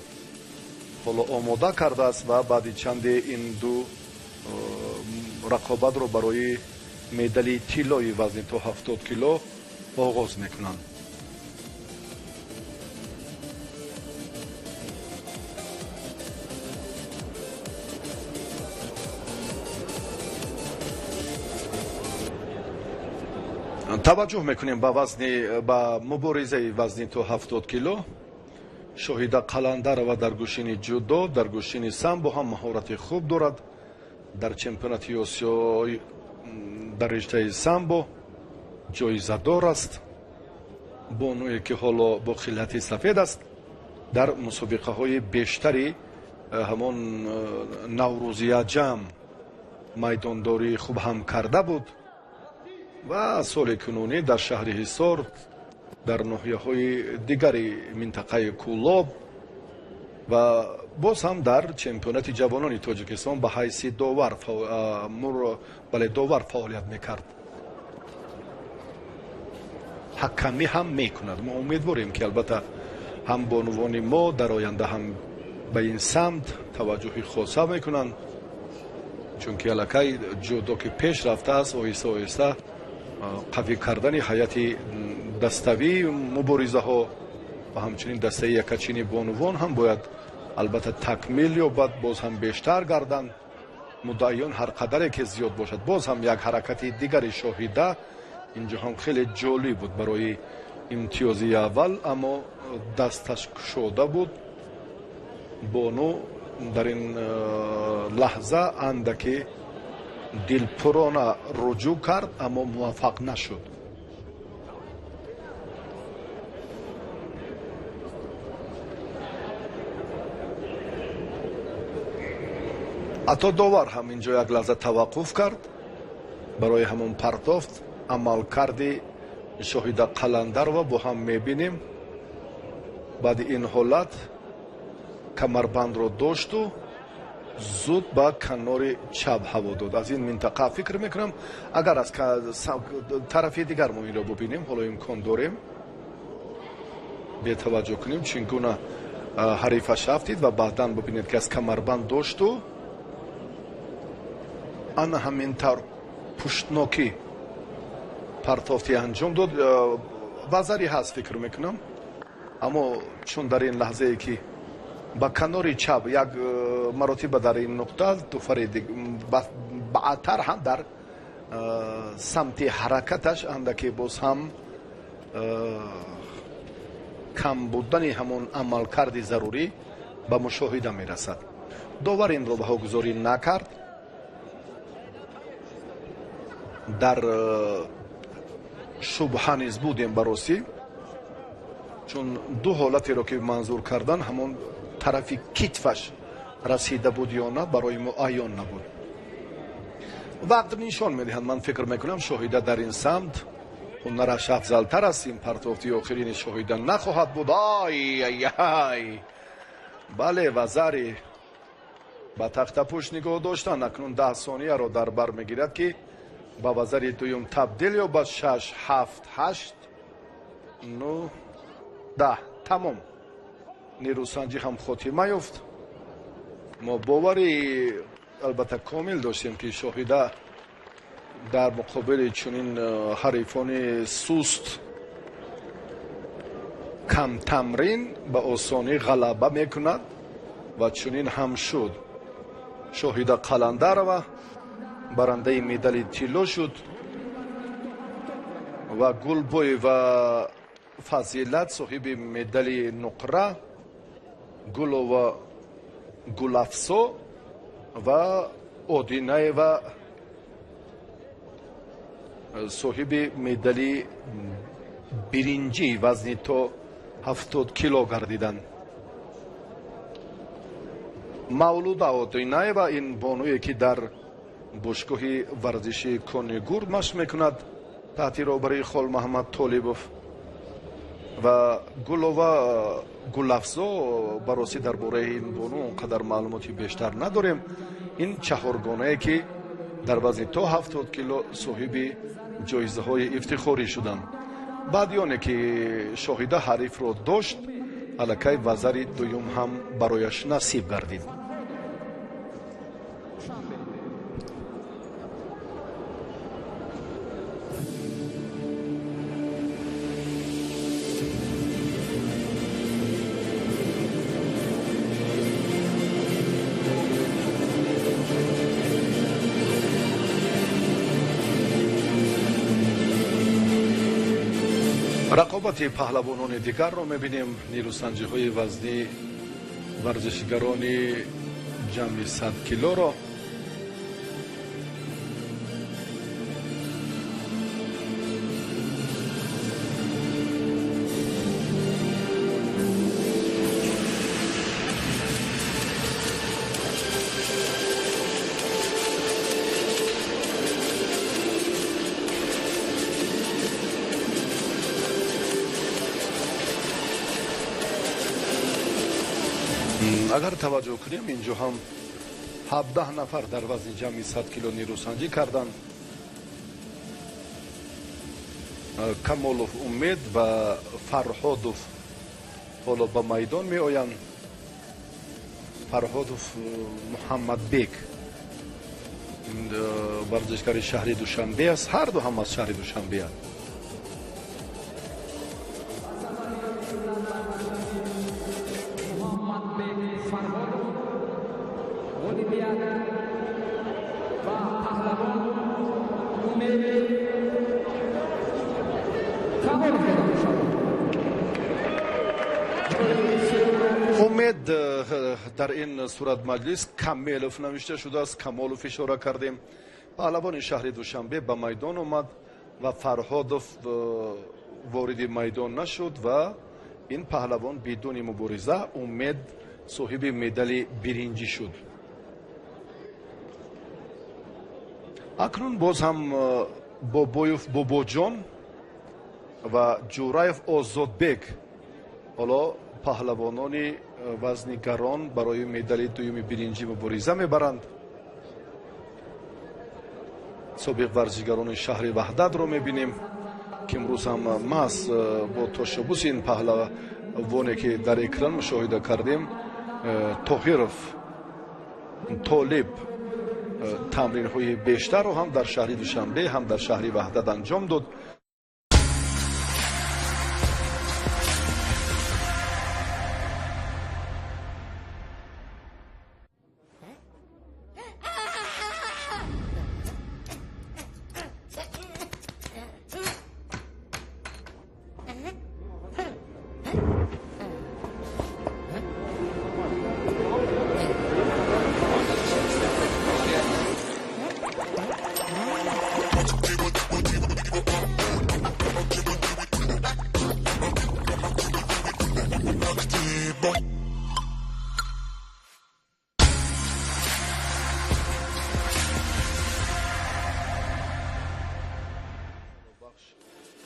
ҳоло омода кардааст ва баъди чанде ин ду рақобатро барои медали тиллои вазни то 70 кило оғоз мекунанд. Таваҷҷӯҳ мекунем ба муборизаи вазни то 70 кило. Шоҳида Қаландарова дар гӯшини ҷудо, дар гӯшини самбо ҳам маҳорати хуб дорад. Дар чемпионати Осиё дар риштаи самбо ҷоизадор аст. Бонуе ки ҳоло бо хилати сафед аст, дар мусобиқаҳои бештари ҳамон наврӯзия ҷамъ майдондории хуб ҳам карда буд ва соли кунунӣ дар шаҳри Ҳисор Дар ноҳияҳои дигари минтақаи Кӯлоб ва боз ҳам дар чемпионати ҷавонони Тоҷикистон ба ҳайси довар, бале, довар фаъолият мекард. Ҳакамӣ ҳам мекунад. Мо умедворем, ки албатта ҳам бонувони мо дар оянда ҳам ба ин самт таваҷҷӯҳи хоса мекунанд, чунки аллакай ҷудо ки пеш рафтааст, оҳиста оҳиста қавӣ кардани ҳайати даставии муборизаҳо ва ҳамчунин дастаи якачини бонувон ҳам бояд албатта такмил ёбад, боз ҳам бештар гарданд. Муддаиён ҳар қадаре ки зиёд бошад. Боз ҳам як ҳаракати дигари Шоҳида инҷо ҳам хеле ҷолиб буд барои имтиёзи аввал, аммо дасташ кушода буд. Бону дар ин лаҳза андаке дилпурона руҷӯъ кард, аммо муваффақ нашуд. Ҳатто довар ҳам инҷо як лаҳза таваққуф кард барои ҳамон партофт. Амалкарди Шоҳида Қаландарова бо ҳам мебинем. Баъди ин ҳолат камарбандро дошту зуд ба канори чап ҳаво дод. Аз ин минтақа фикр мекунам, агар аз тарафи дигар мо инро бубинем, ҳоло имкон дорем бетаваҷҷӯҳ кунем, чун гуна ҳарифаш афтид ва баъдан бубинед, ки аз камарбанд дошту ана ҳамин тавр пуштнокӣ партофти анҷом дод. Вазари ҳаст, фикр мекунам, аммо чун дар ин лаҳзае ки ба канори чап як маротиба дар ин нуқта дуфари баъдтар ҳам дар самти ҳаракаташ андаке боз ҳам кам будани ҳамон амалкарди зарурӣ ба мушоҳида мерасад. Довар инро баҳогузорӣ накард. Дар шубҳа низ будем баросӣ, чун ду ҳолатеро ки манзур кардан, ҳамон тарафи китфаш расида буд ё на, барои мо аён набуд. Вақт нишон медиҳанд. Ман фикр мекунам, Шоҳида дар ин самт ҳунараш афзалтар аст. Ин партофти охирини Шоҳида нахоҳад буд. Ай ай, бале, вазари ба тахтапӯш нигоҳ доштан акнун 10 сонияро дар бар мегирад, ки ба вазари дуюм табдил ёбад. 6, 7, 8, 9, 10. Тамом, нерӯсанҷӣ ҳам хотима ёфт. Мо бовари албатта комил доштем, ки Шоҳида дар муқобили чунин ҳарифони суст, камтамрин ба осонӣ ғалаба мекунад ва чунин ҳам шуд. Шоҳида Қаландарова барандаи медали тилло шуд ва Гулбоева Фазилат соҳиби медали нуқра, Гулова Гулафсо ва Одинаева соҳиби медали биринҷӣ вазни то 70 кило гардиданд. Мавлуда Одинаева ин бонуе ки дар бошгоҳи варзиши Конигур машқ мекунад таҳти роҳбарии Холмаҳмад Толибов, ва Гулова Гулафзо баросӣ дар бораи ин бону он қадар маълумоти бештар надорем. Ин чаҳоргонае ки дар вазни то 70 кило соҳиби ҷоизаҳои ифтихорӣ шуданд. Баъди оне ки Шоҳида ҳарифро дошт, аллакай вазари дуюм ҳам барояш насиб гардид. Рақобати паҳлавонони дигарро мебинем. Нерӯсанҷиҳои вазнӣ варзишгарони ҷамъи 100 килоро. Агар таваҷҷӯҳ кунем, инҷо ҳам 17 нафар дар вазни ҷамъи 100 кило нерӯсанҷӣ карданд. Камолов Умед ва Фарҳодов ҳоло ба майдон меоянд. Фарҳодов Муҳаммадбек варзишгари шаҳри Душанбе аст. Ҳар ду ҳам аз шаҳри Душанбеанд. Умед дар ин сурат маҷлис Камелов навишта шудааст. Камолов ишора кардем. Паҳлавони шаҳри Душанбе ба майдон омад ва Фарҳодов вориди майдон нашуд ва ин паҳлавон бидуни мубориза Умед соҳиби медали биринҷӣ шуд. Акнун боз ҳам Бобоев Бобоҷон ва Ҷураев Озодбек ҳоло паҳлавонони вазни гарон барои медали дуюми биринҷӣ мубориза мебаранд. Собиқ варзишгарони шаҳри Ваҳдатро мебинем, ки имрӯз ҳам маҳз бо ташаббуси ин паҳлавоне ки дар экран мушоҳида кардем, Тоҳиров Толиб тамринҳои бештарро ҳам дар шаҳри Душанбе, ҳам дар шаҳри Ваҳдат анҷом дод.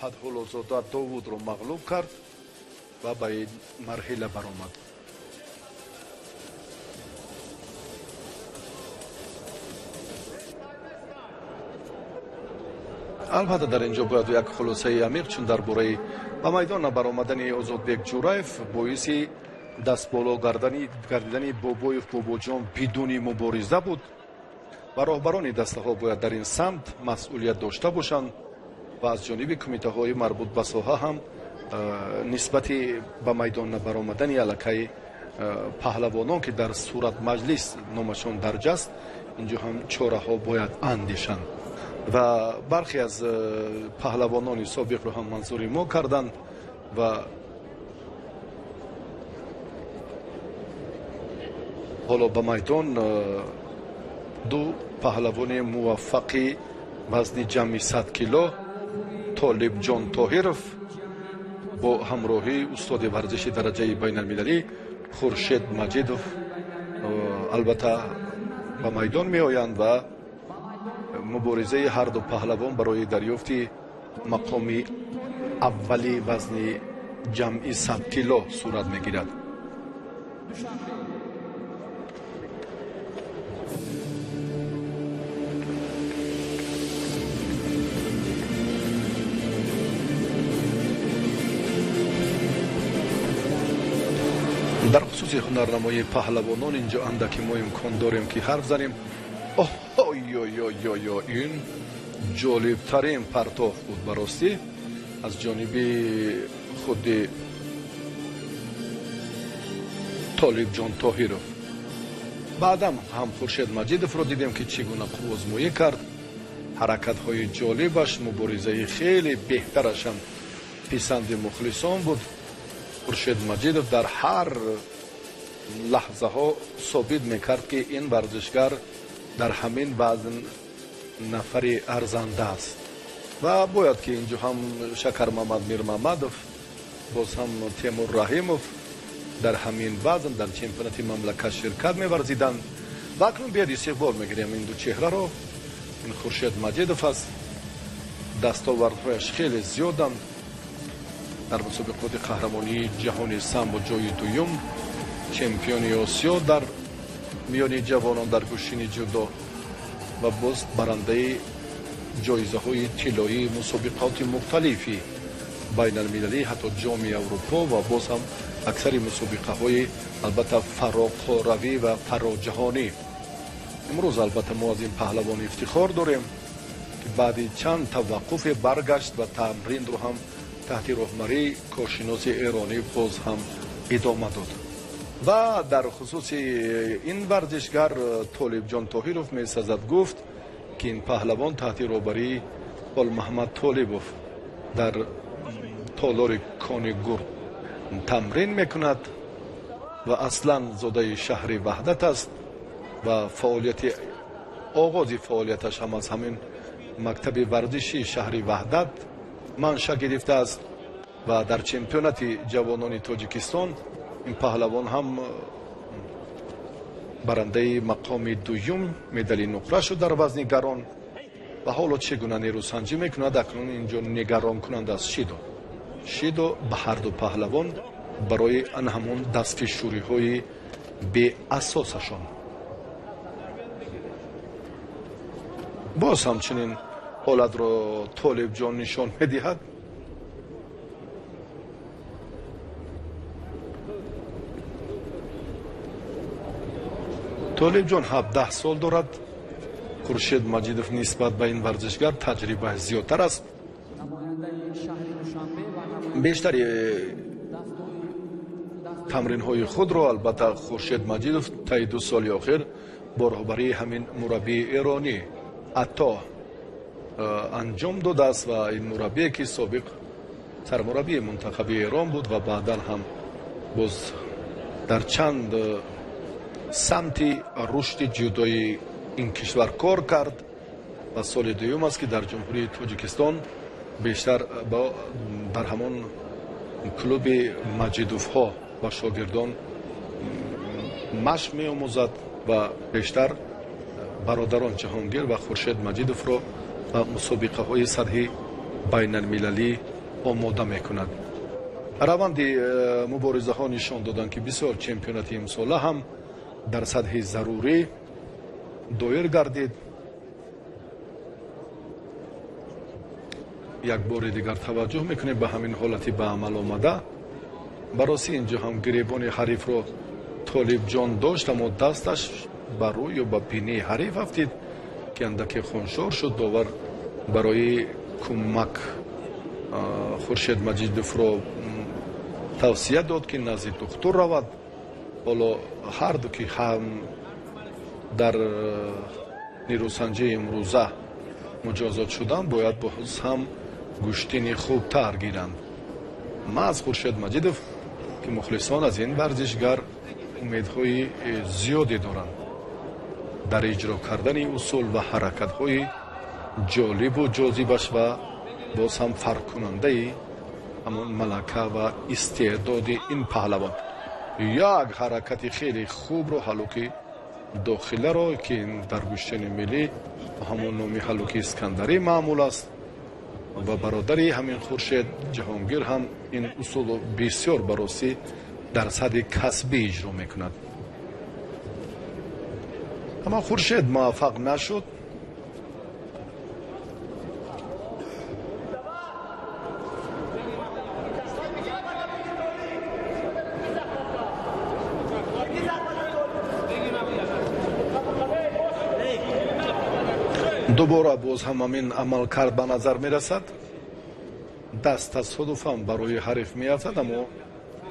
Фатҳуллозода Довудро мағлуб кард ва ба ин марҳила баромад. Албатта дар инҷо бояд як хулосаи амиқ, чун дар бораи ба майдон набаромадани Озодбек Ҷураев боиси дастболо гардидани Бобоев Бобоҷон бидуни мубориза буд ва роҳбарони дастаҳо бояд дар ин самт масъулият дошта бошанд ва аз ҷониби кумитаҳои марбут ба соҳа ҳам нисбати ба майдон набаромадани аллакай паҳлавонон, ки дар сурат маҷлис номашон дарҷ аст, инҷо ҳам чораҳо бояд андешанд. Ва бархе аз паҳлавонони собиқро ҳам манзури мо карданд ва ҳоло ба майдон ду паҳлавони муваффақи вазни ҷамъи 100 кило Толибҷон Тоҳиров бо ҳамроҳии устоди варзиши дараҷаи байналмилалӣ Хуршед Маҷидов албатта ба майдон меоянд ва муборизаи ҳарду паҳлавон барои дарёфти мақоми аввали вазни ҷамъи 100 кило сурат мегирад. Дар хусуси ҳунарнамоии паҳлавонон инҷо андаке мо имкон дорем ки ҳарф занем. Оҳ-ой-ой-ой-ой, ин ҷолибтарин партоф буд ба ростӣ аз ҷониби худи Толибҷон Тоҳиров. Баъдам ҳам Хуршед Маҷидовро дидем, ки чӣ гуна қуввозмоӣ кард. Ҳаракатҳои ҷолибаш, муборизаи хеле беҳтараш ҳам писанди мухлисон буд. Хуршед Маҷидов дар ҳар лаҳзаҳо собит мекард, ки ин варзишгар дар ҳамин вазн нафари арзанда аст. Ва бояд ки инҷо ҳам Шакармамад Мирмамадов, боз ҳам Темур Раҳимов дар ҳамин вазн дар чемпионати мамлакат ширкат меварзиданд. Ва акнун биёед истиқбол мегирем ин ду чеҳраро. Ин Хуршед Маҷидов аст. Дастовардҳояш хеле зиёданд. Дар мусобиқоти қаҳрамонии ҷаҳони самбо ҷои дуюм, Чемпиони Осиё дар миёни ҷавонон дар гӯштини ҷудо ва боз барандаи ҷоизаҳои тиллоии мусобиқоти мухталифи байналмилалӣ, ҳатто Ҷоми Аврупо ва боз ҳам аксари мусобиқаҳои албатта фароқоравӣ ва фароҷаҳонӣ. Имрӯз албатта мо аз ин паҳлавон ифтихор дорем, ки баъди чанд таваққуфе баргашт ва тамринро ҳам таҳти роҳбарии коршиноси эронӣ боз ҳам идома дод. Ва дар хусуси ин варзишгар Толибҷон Тоҳиров месазад гуфт, ки ин паҳлавон таҳти роҳбарии Олмаҳмад Толибов дар толори Кони Гур тамрин мекунад ва аслан зодаи шаҳри Ваҳдат аст ва фаъолияти оғози фаъолияташ ҳам аз ҳамин мактаби варзишии шаҳри Ваҳдат манша гирифтааст ва дар чемпионати ҷавонони Тоҷикистон ин паҳлавон ҳам барандаи мақоми дуюм медали нуқра шуд дар вазни гарон. Ва ҳоло чӣ гуна нерӯсанҷӣ мекунад, акнун инҷо нигаронкунанда аст Шидо. Шидо ба ҳарду паҳлавон барои ан ҳамон дастфишӯриҳои беасосашон. Боз ҳамчунин ҳолатро Толибҷон нишон медиҳад. Толибҷон 17 сол дорад. Хуршед Маҷидов нисбат ба ин варзишгар таҷрибааш зиёдтар аст. Бештари тамринҳои худро албатта Хуршед Маҷидов таи 2 соли охир бо роҳбарии ҳамин мураббии эронӣ Ато анҷом додааст ва ин мураббие, ки собиқ сармураббии мунтахаби Эрон буд ва баъдан ҳам боз дар чанд самти рушди ҷудои ин кишвар кор кард ва соли дуюм аст, ки дар Ҷумҳурии Тоҷикистон бештар дар ҳамон клуби Маҷидовҳо ба шогирдон машқ меомӯзад ва бештар бародарон Ҷаҳонгир ва Хуршед Маҷидовро ба мусобиқаҳои сатҳи байналмилалӣ омода мекунад. Раванди муборизаҳо нишон доданд, ки бисёр чемпионати имсола ҳам дар сатҳи зарурӣ доир гардид. Як бори дигар таваҷҷӯҳ мекунем ба ҳамин ҳолати ба амал омада. Бароси инҷо ҳам гиребони ҳарифро Толибҷон дошт, аммо дасташ ба рӯй ё ба бинии ҳариф афтид, ки андаке хуншор шуд. Довар барои кӯмак Хуршед Маҷидовро тавсия дод, ки назди духтур равад. Ҳоло ҳарду ки ҳам дар нерӯсанҷии имрӯза муҷозот шуданд, бояд боз ҳам гӯштини хубтар гиранд. Маҳз Хуршед Маҷидов, ки мухлисон аз ин варзишгар умедҳои зиёде доранд дар иҷро кардани усул ва ҳаракатҳои ҷолибу ҷозибаш ва боз ҳам фарқкунандаи ҳамон малака ва истеъдоди ин паҳлавон. Як ҳаракати хеле хубро ҳалуки дохиларо, ки дар гӯштини миллӣ ҳамон номи ҳалуки Искандарӣ маъмул аст ва бародари ҳамин Хуршед Ҷаҳонгир ҳам ин усулро бисёр баросӣ дар сатҳи касбӣ иҷро мекунад. Аммо Хуршед муваффақ нашуд. Дубора боз ҳам ҳамин амалкард ба назар мерасад. Даст тасодуфан барои ҳариф меафтад, аммо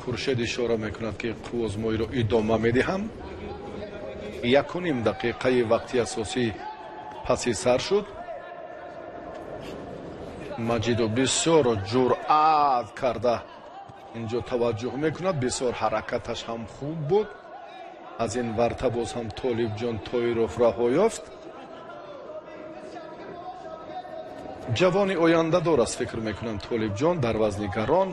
Хуршед ишора мекунад, ки қуввозмоиро идома медиҳам. 1.5 дақиқаи вақти асосӣ паси сар шуд. Маҷидов бисёр ҷуръат карда инҷо таваҷҷӯҳ мекунад. Бисёр ҳаракаташ ҳам хуб буд. Аз ин варта боз ҳам Толибҷон Тоиров раҳо ёфт. Ҷавони ояндадор аст, фикр мекунам, Толибҷон дар вазни гарон,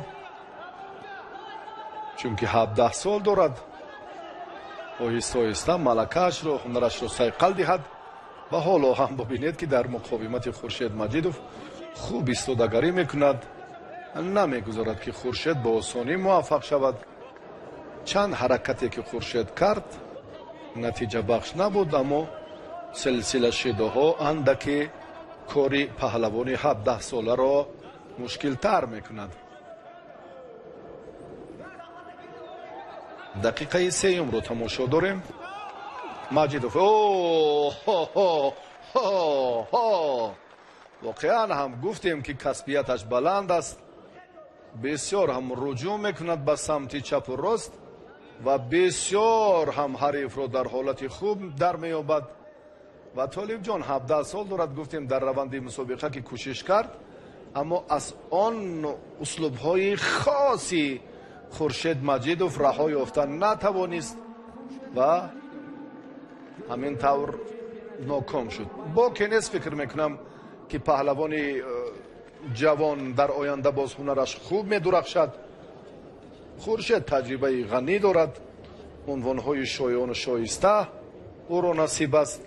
чунки 17 сол дорад. Оҳиста оҳиста малакаашро, ҳунарашро сайқал диҳад ва ҳоло ҳам бибинед, ки дар муқовимати Хуршед Маҷидов хуб истодагарӣ мекунад, намегузорад, ки Хуршед бо осонӣ муваффақ шавад. Чанд ҳаракате ки Хуршед кард, натиҷабахш набуд, аммо силсила шидоҳо андаке кори паҳлавони 17-соларо мушкилтар мекунад. Дақиқаи сеюмро тамошо дорем. Маҷидов воқеан ҳам гуфтем, ки касбияташ баланд аст, бисёр ҳам руҷӯъ мекунад ба самти чапу рост ва бисёр ҳам ҳарифро дар ҳолати хуб дар меёбад. Ва Толибҷон 17 сол дорад, гуфтем дар раванди мусобиқа ки кӯшиш кард, аммо аз он услубҳои хоси Хуршед Маҷидов раҳо ёфта натавонист ва ҳамин тавр ноком шуд. Боке нест, фикр мекунам, ки паҳлавони ҷавон дар оянда боз ҳунараш хуб медурахшад. Хуршед таҷрибаи ғанӣ дорад, унвонҳои шоёну шоиста ӯро насиб аст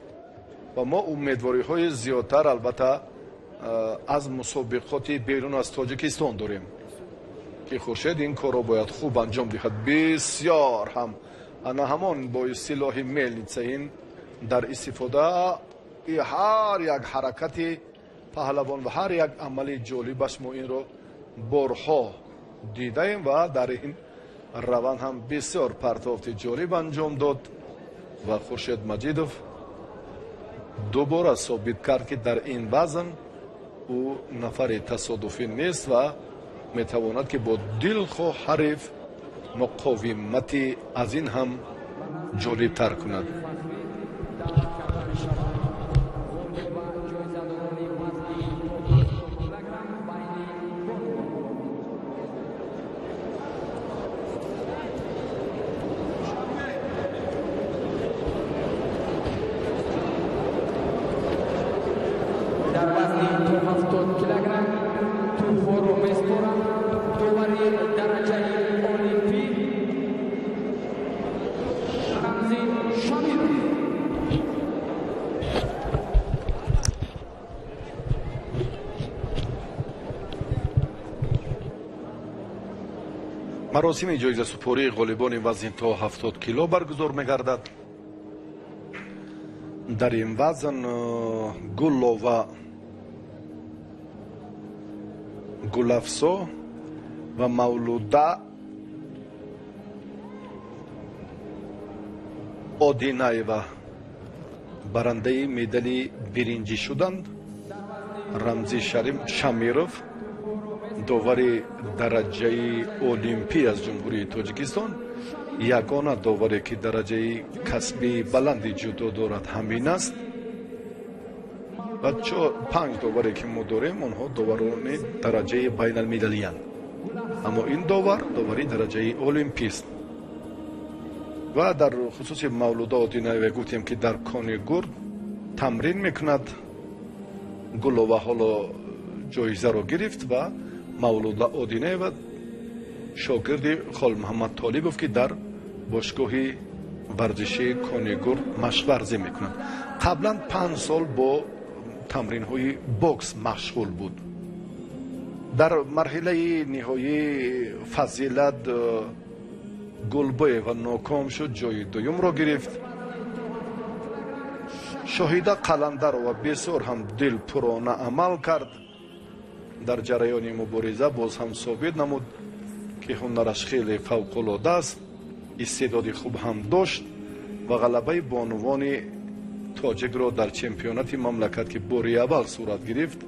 ва мо умедвориҳои зиёдтар албатта аз мусобиқоти берун аз Тоҷикистон дорем, ки Хуршед ин корро бояд хуб анҷом диҳад. Бисёр ҳам ана ҳамон бо истилоҳи мелница ин дар истифодаи ҳар як ҳаракати паҳлавон ва ҳар як амали ҷолибаш мо инро борҳо дидаем ва дар ин раванд ҳам бисёр партофти ҷолиб анҷом дод ва Хуршед Маҷидов дубора собит кард, ки дар ин вазн ӯ нафари тасодуфӣ нест ва метавонад, ки бо дилхоҳ ҳариф муқовимати аз ин ҳам ҷолибтар кунад. Дар вазни то 70 килограмм тӯҳфаро меспорам довари дараҷаи олимпӣ Рамзи Шамиров. Маросими ҷоизасупории ғолибони вазни то 70 кило баргузор мегардад. Дар ин вазн Гуллова Гулафсо ва Мавлуда Одинаева барандаи медали биринҷӣ шуданд. Рамзи Шамиров, довари дараҷаи олимпӣ аз Ҷумҳурии Тоҷикистон, ягона доваре ки дараҷаи касбии баланди ҷудо дорад ҳамин аст. Ва панҷ доваре ки мо дорем, онҳо доварони дараҷаи байналмилалиянд, аммо ин довар довари дараҷаи олимпист. Ва дар хусуси Мавлуда Одинаева гуфтем, ки дар Кони Гурд тамрин мекунад. Гулова ҳоло ҷоизаро гирифт ва Мавлуда Одинаева шогирди Холмуҳаммад Толибов, ки дар бошгоҳи варзишии Кони Гурд машқварзӣ мекунад. Қаблан 5 сол бо тамринҳои бокс машғул буд. Дар марҳилаи ниҳоӣ Фазилат Гулбоева ноком шуд, ҷои дуюмро гирифт. Шоҳида Қаландарова бисёр ҳам дилпурона амал кард. Дар ҷараёни мубориза боз ҳам собит намуд, ки ҳунараш хеле фавқулода аст, истеъдоди хуб ҳам дошт ва ғалабаи бонувони тоҷикро дар чемпионати мамлакат, ки бори аввал сурат гирифт,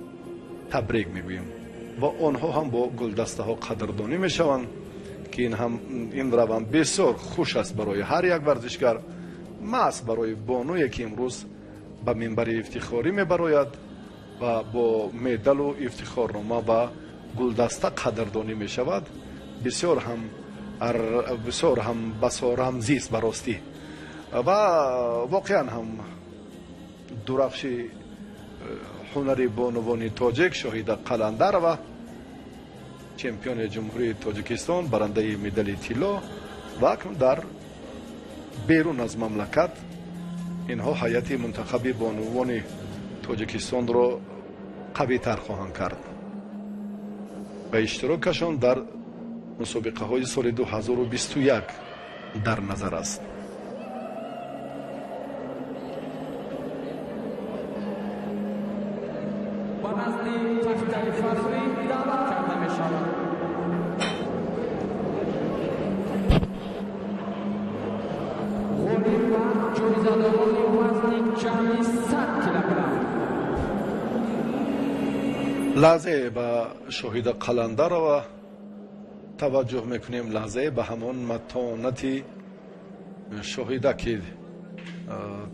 табрик мегӯем. Ва онҳо ҳам бо гулдастаҳо қадрдонӣ мешаванд, ки ин раванд бисёр хуш аст барои ҳар як варзишгар, маҳз барои бонуе ки имрӯз ба минбари ифтихорӣ мебарояд ва бо медалу ифтихорнома ва гулдаста қадрдонӣ мешавад. Бисёр ҳам басо рамзист ба ростӣ ва воқеан ҳам дурахши ҳунари бонувони тоҷик Шоҳида Қаландарова, чемпиони Ҷумҳурии Тоҷикистон, барандаи медали тилло ва акнун дар берун аз мамлакат инҳо ҳайати мунтахаби бонувони Тоҷикистонро қавитар хоҳанд кард ва иштирокашон дар мусобиқаҳои соли 2021 Дар назар аст. Ба назди тахтаи фахрӣ даъват карда мешавад. Ғолиб ва ҷоизадорони вазни ҷамъи 100 килограмм. Лаҳзае ба Шоҳида Қаландарова таваҷҷӯҳ мекунем, лаҳзае ба ҳамон матонати Шоҳида, ки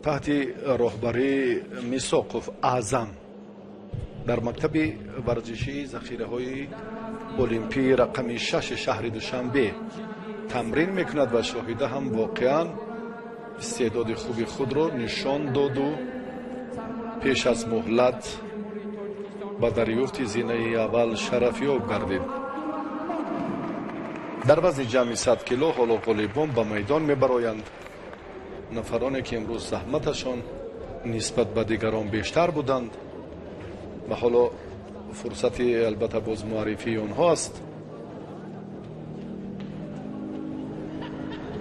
таҳти роҳбарии Мисоқов Аъзам дар мактаби варзишии захираҳои олимпии рақами 6 шаҳри Душанбе тамрин мекунад ва Шоҳида ҳам воқеан истеъдоди хуби худро нишон доду пеш аз муҳлат ба дарёфти зинаи аввал шарафёб гардид. Дар вазни ҷамъи 100 кило ҳоло ғолибон ба майдон мебароянд. Нафароне ки имрӯз заҳматашон нисбат ба дигарон бештар буданд ва ҳоло фурсати албатта боз муаррифии онҳо аст.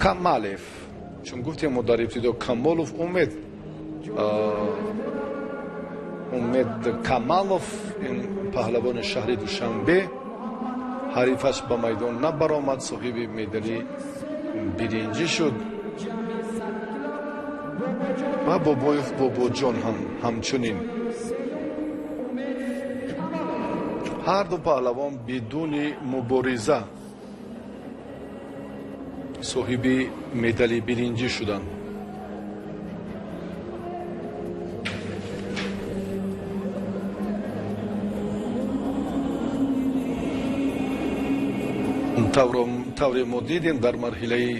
Камалев, чун гуфтем мо дар ибтидо Камолов Умед, Умед Камалов, ин паҳлавони шаҳри Душанбе, ҳарифаш ба майдон набаромад, соҳиби медали биринҷӣ шуд ва Бобоев Бобоҷон ҳам ҳамчунин. Ҳар ду паҳлавон бидуни мубориза соҳиби медали биринҷӣ шуданд. Тавре мо дидем дар марҳилаи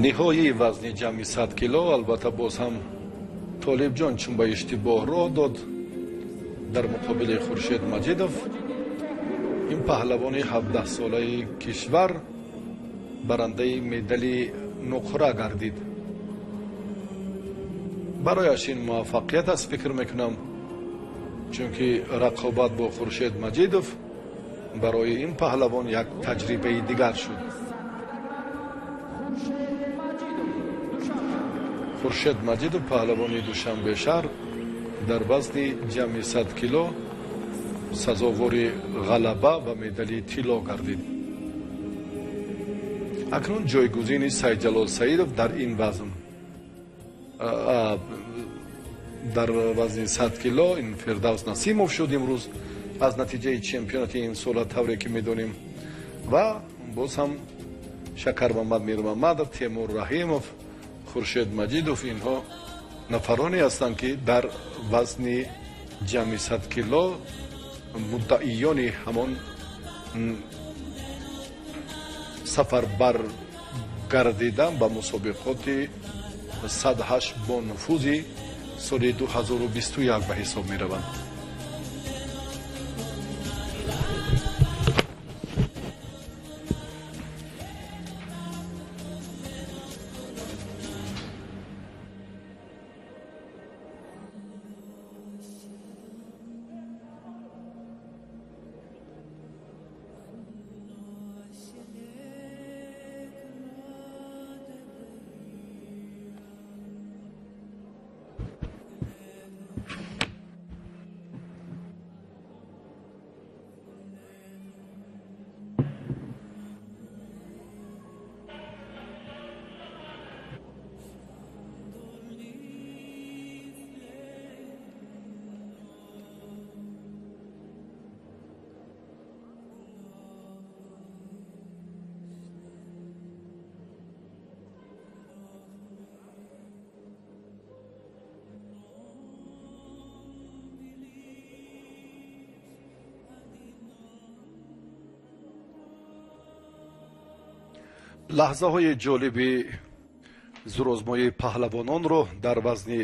ниҳоии вазни ҷамъи 100 кило, албатта боз ҳам Толибҷон чун ба иштибоҳ роҳ дод дар муқобили Хуршед Маҷидов, ин паҳлавони 17-солаи кишвар барандаи медали нуқра гардид. Барояш ин муваффақият аст, фикр мекунам, чунки рақобат бо Хуршед Маҷидов барои ин паҳлавон як таҷрибаи дигар шуд. Хуршед Маҷидов, паҳлавони Душанбе шаҳр, дар вазни ҷамъи 100 кило сазовори ғалаба ва медали тилло гардид. Акнун ҷойгузини Сайдҷалол Саидов дар ин вазн, дар вазни 100 кило, ин Фирдавс Насимов шуд имрӯз аз натиҷаи чемпионати имсола, тавре ки медонем, ва боз ҳам Шакармамад Мирмамадов, Темур Раҳимов, Хуршед Маҷидов, инҳо нафароне ҳастанд, ки дар вазни ҷамъи 100 кило муддаиёни ҳамон сафарбар гардидан ба мусобиқоти 108 бонуфузи соли 2021 ба ҳисоб мераванд. Лаҳзаҳои ҷолиби зурозмоии паҳлавононро дар вазни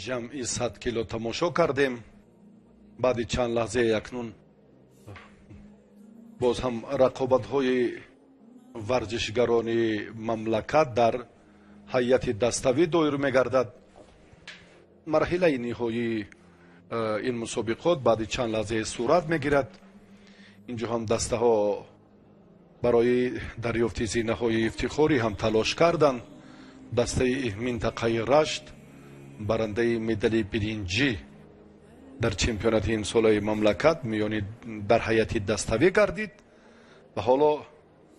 ҷамъи 100 кило тамошо кардем. Баъди чанд лаҳзае акнун боз ҳам рақобатҳои варзишгарони мамлакат дар ҳайати даставӣ доир мегардад. Марҳилаи ниҳоии Ин мусобиқот баъди чанд лаҳзае сурат мегирад. Инҷо ҳам дастаҳо барои дарёфти зинаҳои ифтихорӣ ҳам талош карданд. Дастаи минтақаи Рашт барандаи медали биринҷӣ дар чемпионати имсолаи мамлакат миёни дар ҳайати даставӣ гардид ва ҳоло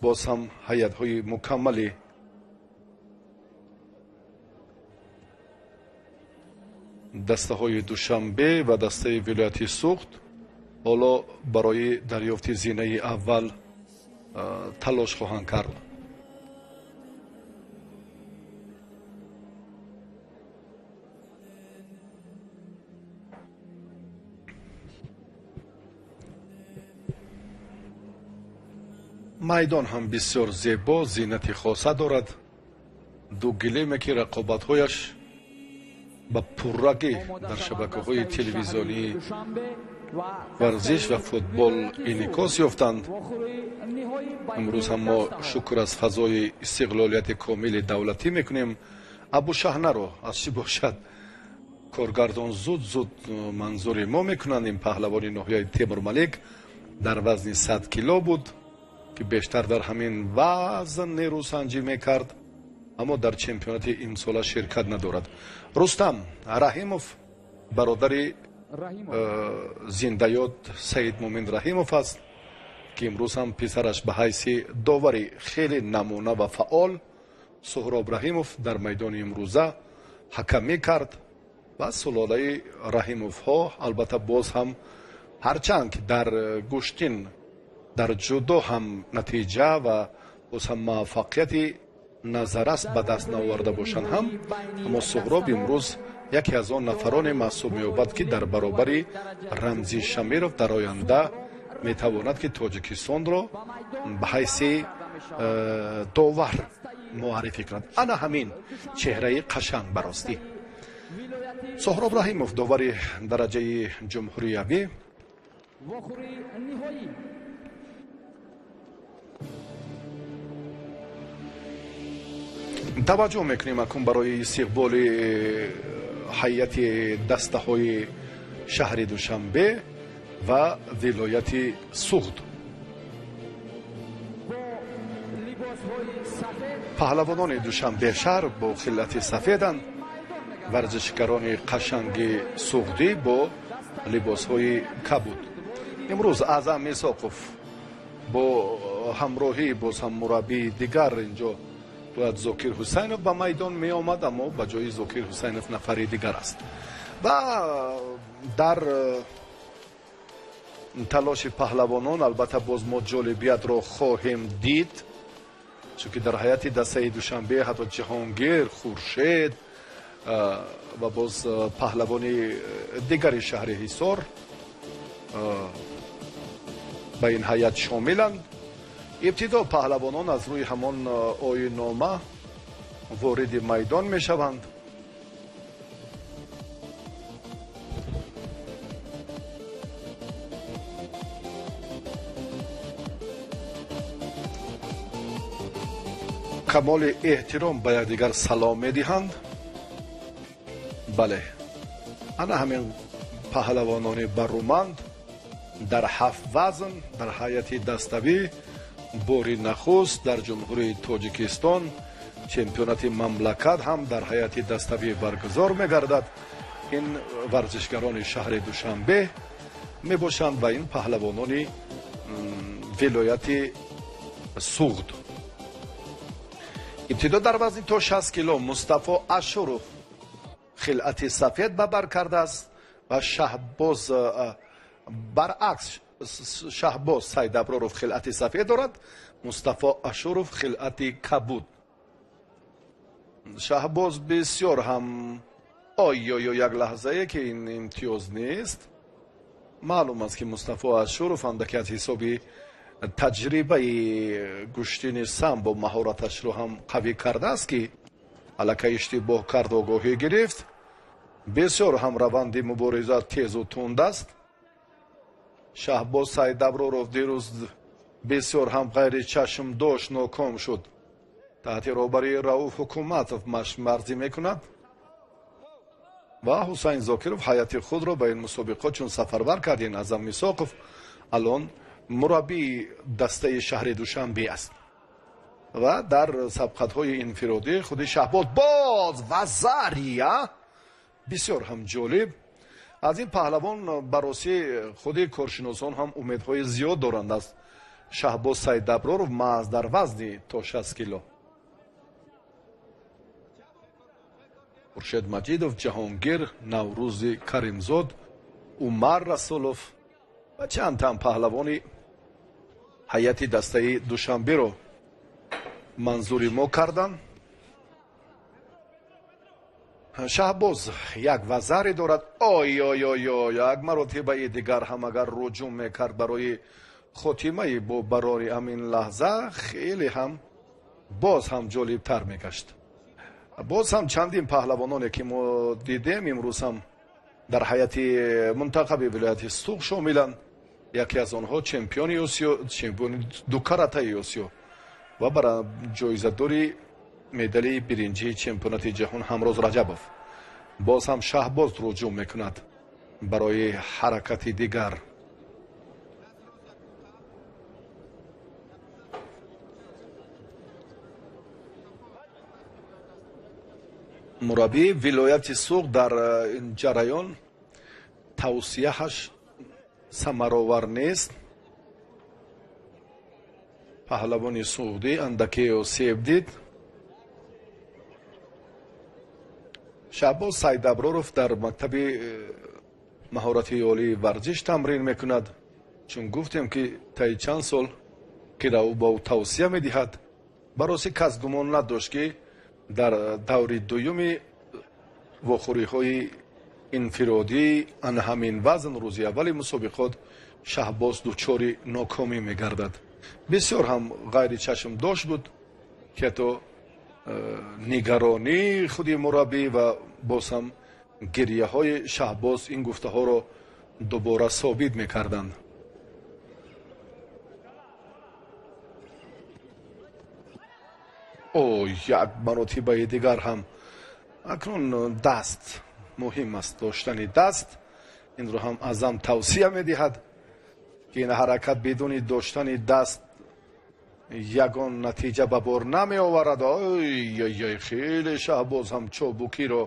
боз ҳам ҳайатҳои мукаммали дастаҳои Душанбе ва дастаи вилояти Суғд ҳоло барои дарёфти зинаи аввал талош хоҳанд кард. Майдон ҳам бисёр зебо, зинати хоса дорад. Ду гилеме ки рақобатҳояш ба пуррагӣ дар шабакаҳои телевизионии варзиш ва футбол инъикос ёфтанд. Имрӯз ҳам мо шукр аз фазои истиқлолияти комили давлатӣ мекунем. Абушаҳнаро аз чӣ бошад коргардон зуд-зуд манзури мо мекунанд. Ин паҳлавони ноҳияи Темурмалик дар вазни 100 кило буд ки бештар дар ҳамин вазн нерӯсанҷӣ мекард, аммо дар чемпионати имсола ширкат надорад. Рустам Раҳимов бародари зиндаёд Саидмумин Раҳимов аст ки имрӯз ҳам писараш ба ҳайси довари хеле намуна ва фаъол Суҳроб Раҳимов дар майдони имрӯза ҳакамӣ кард ва сулолаи Раҳимовҳо албатта боз ҳам ҳарчанд ки дар гӯштин дар ҷудо ҳам натиҷа ва боз ҳам муваффақияти назаррас ба даст наоварда бошанд ҳам, аммо Суҳроб имрӯз яке аз он нафароне маҳсуб меёбад ки дар баробари Рамзӣ Шамиров дар оянда метавонад ки Тоҷикистонро ба ҳайси довар муаррифӣ кунад. Ана ҳамин чеҳраи қашанг баростӣ. Суҳроб Раҳимов довари дараҷаи ҷумҳуриявӣ. Таваҷҷӯҳ мекунем акун барои истиқболи ҳайати дастаҳои шаҳри Душанбе ва вилояти Суғд. Паҳлавонони Душанбе шаҳр бо хиллати сафеданд, варзишгарони қашанги суғдӣ бо либосҳои кабуд. Имрӯз Аъзам Исоқов бо ҳамроҳии боз ҳам мураббии дигар инҷо бояд Зокир Ҳусайнов ба майдон меомад, аммо ба ҷои Зокир Ҳусайнов нафари дигар аст. Ва дар талоши паҳлавонон албатта боз мо ҷолибиятро хоҳем дид, чунки дар ҳайати дастаи Душанбе ҳатто Ҷаҳонгир, Хуршед ва боз паҳлавони дигари шаҳри Ҳисор ба ин ҳайат шомиланд. Ибтидо паҳлавонон аз рӯи ҳамон оинома вориди майдон мешаванд. Камоли эҳтиром ба якдигар салом медиҳанд. Бале, ана ҳамин паҳлавонони баруманд дар ҳафт вазн дар ҳайати даставӣ бори нахуст дар Ҷумҳурии Тоҷикистон чемпионати мамлакат ҳам дар ҳайати даставӣ баргузор мегардад. Ин варзишгарони шаҳри Душанбе мебошанд ва ин паҳлавонони вилояти Суғд. Ибтидо дар вазни то 60 кило Мустафо Ашуров хилъати сафед ба бар кардааст ва Шаҳбоз баръакс Шаҳбоз Сайдаброров хилъати сафед дорад, Мустафо Ашуров хилъати кабуд. Шаҳбоз бисёр ҳам ой-ой-ой, як лаҳзае ки ин имтиёз нест. Маълум аст ки Мустафо Ашуров андаке аз ҳисоби таҷрибаи гӯштини самбо маҳораташро ҳам қавӣ кардааст ки аллакай иштибоҳ кард, огоҳӣ гирифт. Бисёр ҳам раванди мубориза тезу тунд аст. Шаҳбоз Сайдаброров дирӯз бисёр ҳам ғайричашмдошт ноком шуд. Таҳти роҳбарии Рауф Ҳукуматов машқмарзӣ мекунад Ва Ҳусайн Зокиров ҳайати худро ба ин мусобиқот чун сафарбар кард. Ин Аъзам Мисоқов алон мураббии дастаи шаҳри Душанбе аст ва дар сабқатҳои инфиродӣ худи Шаҳбоз боз вазария бисёр ҳам ҷолиб. Аз ин паҳлавон бароси худи коршиносон ҳам умедҳои зиёд доранд аз Шаҳбоз Сайдаброров маҳз дар вазни то 60 кило. Хуршед Маҷидов, Ҷаҳонгир, Наврӯзи Каримзод, Умар Расулов ва чанд тан паҳлавони ҳайати дастаи Душанберо манзури мо карданд. Шаҳбоз як вазаре дорад. Ой ой ой ой, як маротибаи дигар ҳам агар руҷум мекард барои хотимаи бо барори ҳамин лаҳза, хеле ҳам боз ҳам ҷолибтар мегашт. Боз ҳам чандин паҳлавононе ки мо дидем имрӯз ҳам дар ҳайати мунтахаби вилояти Суғд шомиланд. Яке аз онҳо чемпиони Осиё, чемпиони дукаратаи Осиё ва ҷоизадори медали биринҷии чемпионати ҷаҳон Ҳамроз Раҷабов. Боз ҳам Шаҳбоз руҷум мекунад барои ҳаракати дигар. Мураббии вилояти Суғд дар ин ҷараён тавсияаш самаровар нест. Паҳлавони суғдӣ андаке осеб дид. Шаҳбоз Сайдаброров дар мактаби маҳорати олии варзиш тамрин мекунад. Чун гуфтем ки таи чанд сол ки ба ӯ тавсия медиҳад, бароси кас гумон надошт ки дар даври дуюми вохӯриҳои инфиродӣ ан ҳамин вазн рӯзи аввали мусобиқот Шаҳбоз дучори нокомӣ мегардад. Бисёр ҳам ғайричашмдошт буд ки ҳатто нигаронии худи мураббӣ ва боз ҳам гирияҳои Шаҳбоз ин гуфтаҳоро дубора собит мекарданд. О, як маротибаи дигар ҳам акнун даст муҳим аст, доштани даст. Инро ҳам Аъзам тавсия медиҳад ки ин ҳаракат бидуни доштани даст ягон натиҷа ба бор намеоварад. Ой, хеле Шаҳбоз ҳам чобукиро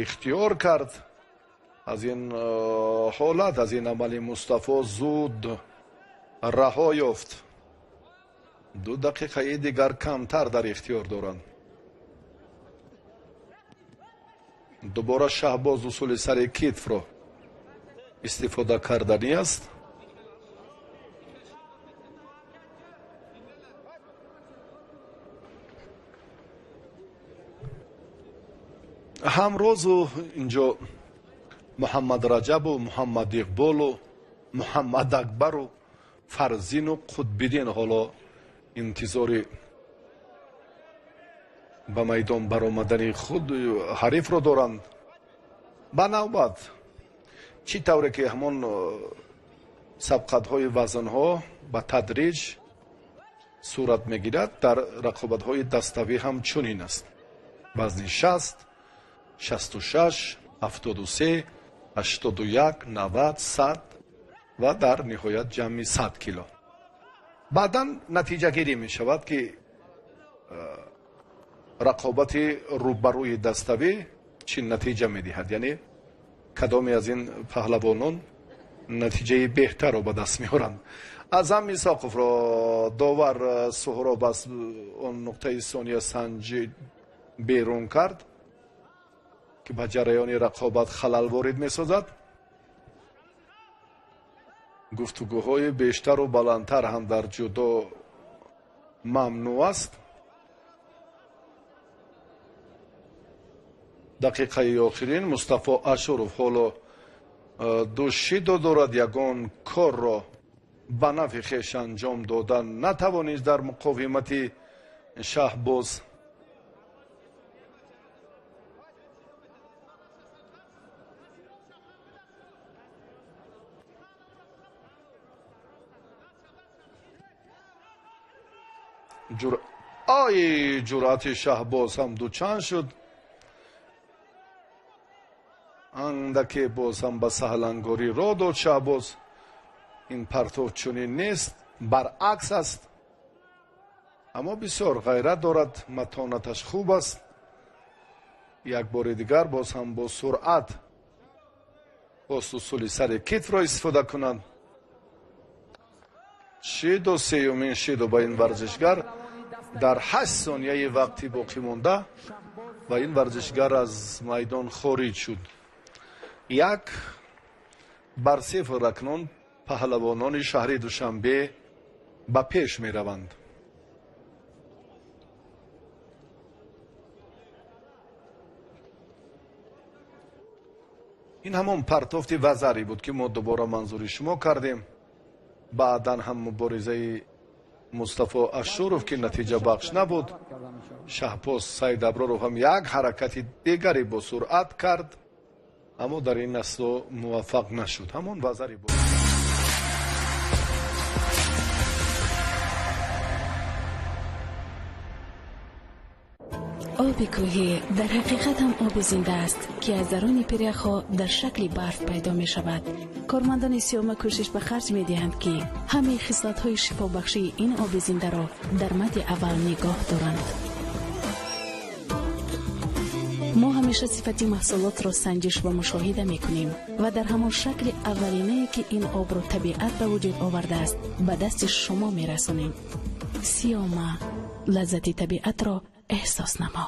ихтиёр кард. Аз ин ҳолат, аз ин амали Мустафо зуд раҳо ёфт. 2 дақиқаи дигар камтар дар ихтиёр доранд. Дубора Шаҳбоз усули сари китфро истифода карданӣ аст. Ҳамрозу инҷо Муҳаммад Раҷабу, Муҳаммад Иқболу, Муҳаммад Акбару, Фарзину Қутбиддин ҳоло интизори ба майдон баромадани худ ҳарифро доранд. Ба навбат чӣ тавре ки ҳамон сабқатҳои вазнҳо ба тадриҷ сурат мегирад, дар рақобатҳои даставӣ ҳам чунин аст. Вазни 60, 66, 73, 81, 90, 100 ва дар ниҳоят ҷамъи 100 кило. Баъдан натиҷагирӣ мешавад ки рақобати рӯбарӯи даставӣ чӣ натиҷа медиҳад, яъне кадоме аз ин паҳлавонон натиҷаи беҳтарро ба даст меоранд. Аъзам Мисоқовро довар Суҳроб аз он нуқтаи сониясанҷӣ берун кард ки ба ҷараёни рақобат халал ворид месозад. Гуфтугӯҳои бештару баландтар ҳам дар ҷудо мамнӯъ аст. Дақиқаи охирин Мустафо Ашуров ҳоло ду шидо дорад, ягон корро ба нафъи хеш анҷом дода натавонист дар муқовимати Шаҳбоз. Ай, ҷуръати Шаҳбоз ҳам дучанд шуд. Андаке боз ҳам ба саҳлангорӣ роҳ дод Шаҳбоз. Ин партов чунин нест, баръакс аст, аммо бисёр ғайрат дорад, матонаташ хуб аст. Як бори дигар боз ҳам бо суръат хост усули сари китфро истифода кунад. Шиду сеюмин шиду ба ин варзишгар дар 8 сонияи вақти боқӣ монда ва ин варзишгар аз майдон хориҷ шуд. 1-0 акнун паҳлавонони шаҳри Душанбе ба пеш мераванд. Ин ҳамон партофти вазаре буд, ки мо дубора манзури шумо кардем. Баъдан ҳам муборизаи Мустафо Ашуров, ки натиҷа бахш набуд, Шаҳбоз Саидаброров ҳам як ҳаракати дигаре бо суръат кард, аммо дар ин асло муваффақ нашуд. Ҳамон вазаре буд. Оби кӯҳӣ дар ҳақиқат ҳам оби зинда аст, ки аз даруни пиряхҳо дар шакли барф пайдо мешавад. Кормандони Сиёма кӯшиш ба харҷ медиҳанд, ки ҳамаи хислатҳои шифобахшии ин оби зиндаро дар мадди аввал нигоҳ доранд. Мо ҳамеша сифати маҳсулотро санҷиш ва мушоҳида мекунем ва дар ҳамон шакли аввалинае, ки ин обро табиат ба вуҷуд овардааст, ба дасти шумо мерасонем. Сиёма, лаззати табиатро эҳсос намо.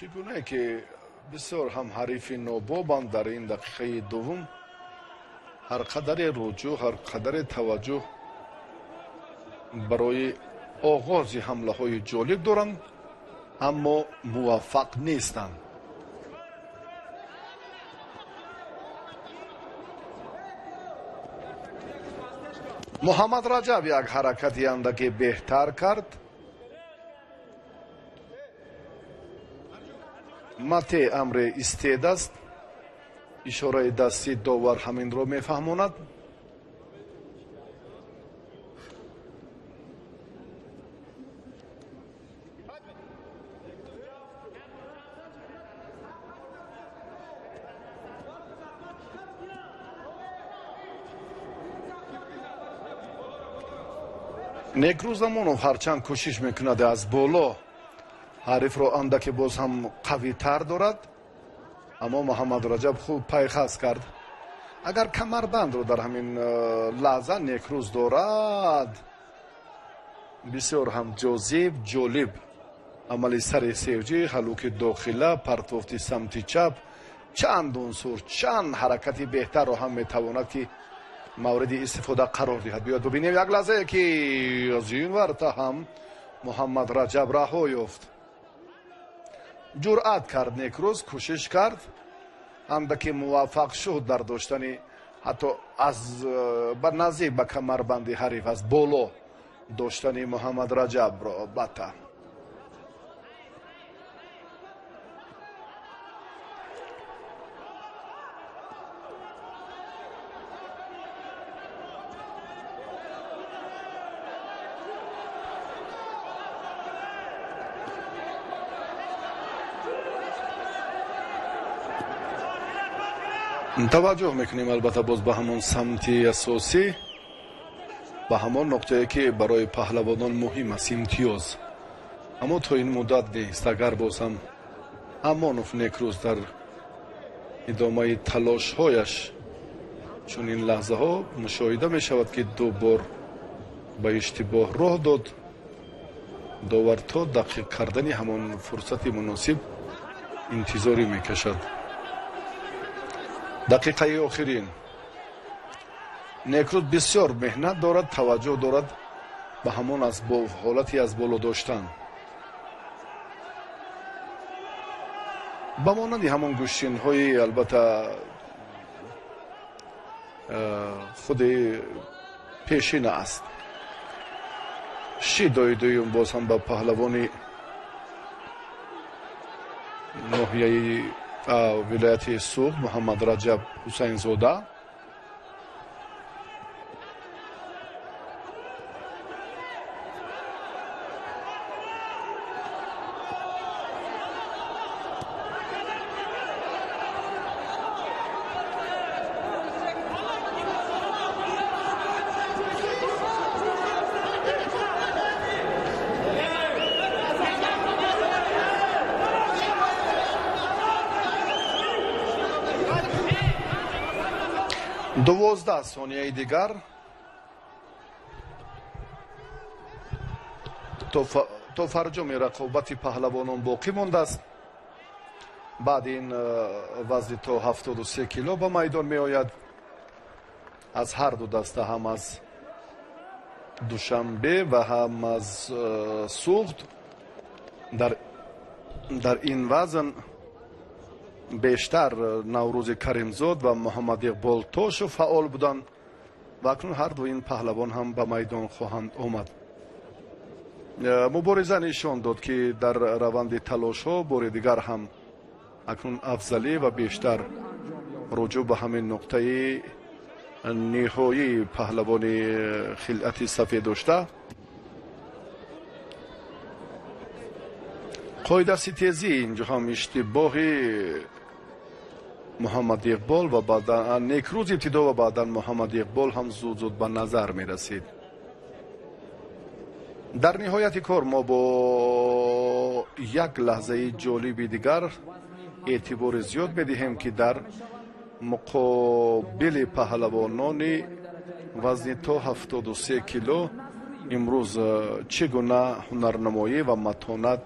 Чӣ гунае ки бисёр ҳам ҳарифи нобобанд дар ин дақиқаи дуввум, ҳар қадаре руҷӯъ, ҳар қадаре таваҷҷӯҳ барои оғози ҳамлаҳои ҷолиб доранд, аммо муваффақ нестанд. Муҳаммад Раҷаб як ҳаракати андаке беҳтар кард. Мате амре истед аст. Ишораи дасти довар ҳаминро мефаҳмонад. Некрӯз Замонов ҳарчанд кӯшиш мекунад аз боло ҳарифро андаке боз ҳам қавитар дорад, аммо Муҳаммад Раҷаб хуб пайхас кард. Агар камарбандро дар ҳамин лаҳза Некрӯз дорад, бисёр ҳам ҷозиб, ҷолиб амали сари севҷӣ, ҳалуки дохила, партофти самти чап, чанд унсур, чанд ҳаракати беҳтарро ҳам метавонад, ки мавриди истифода қарор диҳад. Биёд бубинем як лаҳзае, ки аз ин варта ҳам Муҳаммад Раҷаб раҳо ёфт. Ҷуръат кард Некрӯз, кӯшиш кард, андаке муваффақ шуд дар доштани ҳатто аз ба наздик ба камарбанди ҳариф аз боло доштани Муҳаммад Раҷабро албатта. Таваҷҷӯҳ мекунем албатта боз ба ҳамон самти асосӣ, ба ҳамон нуқтае ки барои паҳлавонон муҳим аст, имтиёз. Аммо то ин муддат нест. Агар боз ҳам Амонов Некрӯз дар идомаи талошҳояш чунин лаҳзаҳо мушоҳида мешавад, ки ду бор ба иштибоҳ роҳ дод, довар то дақиқ кардани ҳамон фурсати муносиб интизорӣ мекашад. Дақиқаи охирин Некрӯз бисёр меҳнат дорад, таваҷҷӯҳ дорад ба ҳамон ҳолати аз боло доштан. Ба монанди ҳамон гӯштинҳои албатта худи пешина аст. Шидои дуюм боз ҳам ба паҳлавони ноҳияи вилояти Суғд Муҳаммад Раҷаб Ҳусайнзода. 12 сонияи дигар то фарҷоми рақобати паҳлавонон боқӣ мондааст. Баъди ин вазни то 73 кило ба майдон меояд. Аз ҳар ду даста, ҳам аз Душанбе ва ҳам аз Суғд, дар ин вазн бештар Наврӯзи Каримзод ва Муҳаммад Иқбол Тошев фаъол буданд ва акнун ҳар ду ин паҳлавон ҳам ба майдон хоҳанд омад. Мубориза нишон дод, ки дар раванди талошҳо бори дигар ҳам акнун афзалӣ ва бештар руҷӯъ ба ҳамин нуқтаи ниҳоии паҳлавони хилъати сафед дошта. Қоидаситезӣ инҷо ҳам иштибоҳи Муҳаммад Иқбол ва баъдан Некрӯз ибтидо ва баъдан Муҳаммад Иқбол ҳам зуд-зуд ба назар мерасид. Дар ниҳояти кор мо бо як лаҳзаи ҷолиби дигар эътибори зиёд медиҳем, ки дар муқобили паҳлавонони вазни то 73 кило имрӯз чӣ гуна ҳунарнамоӣ ва матонат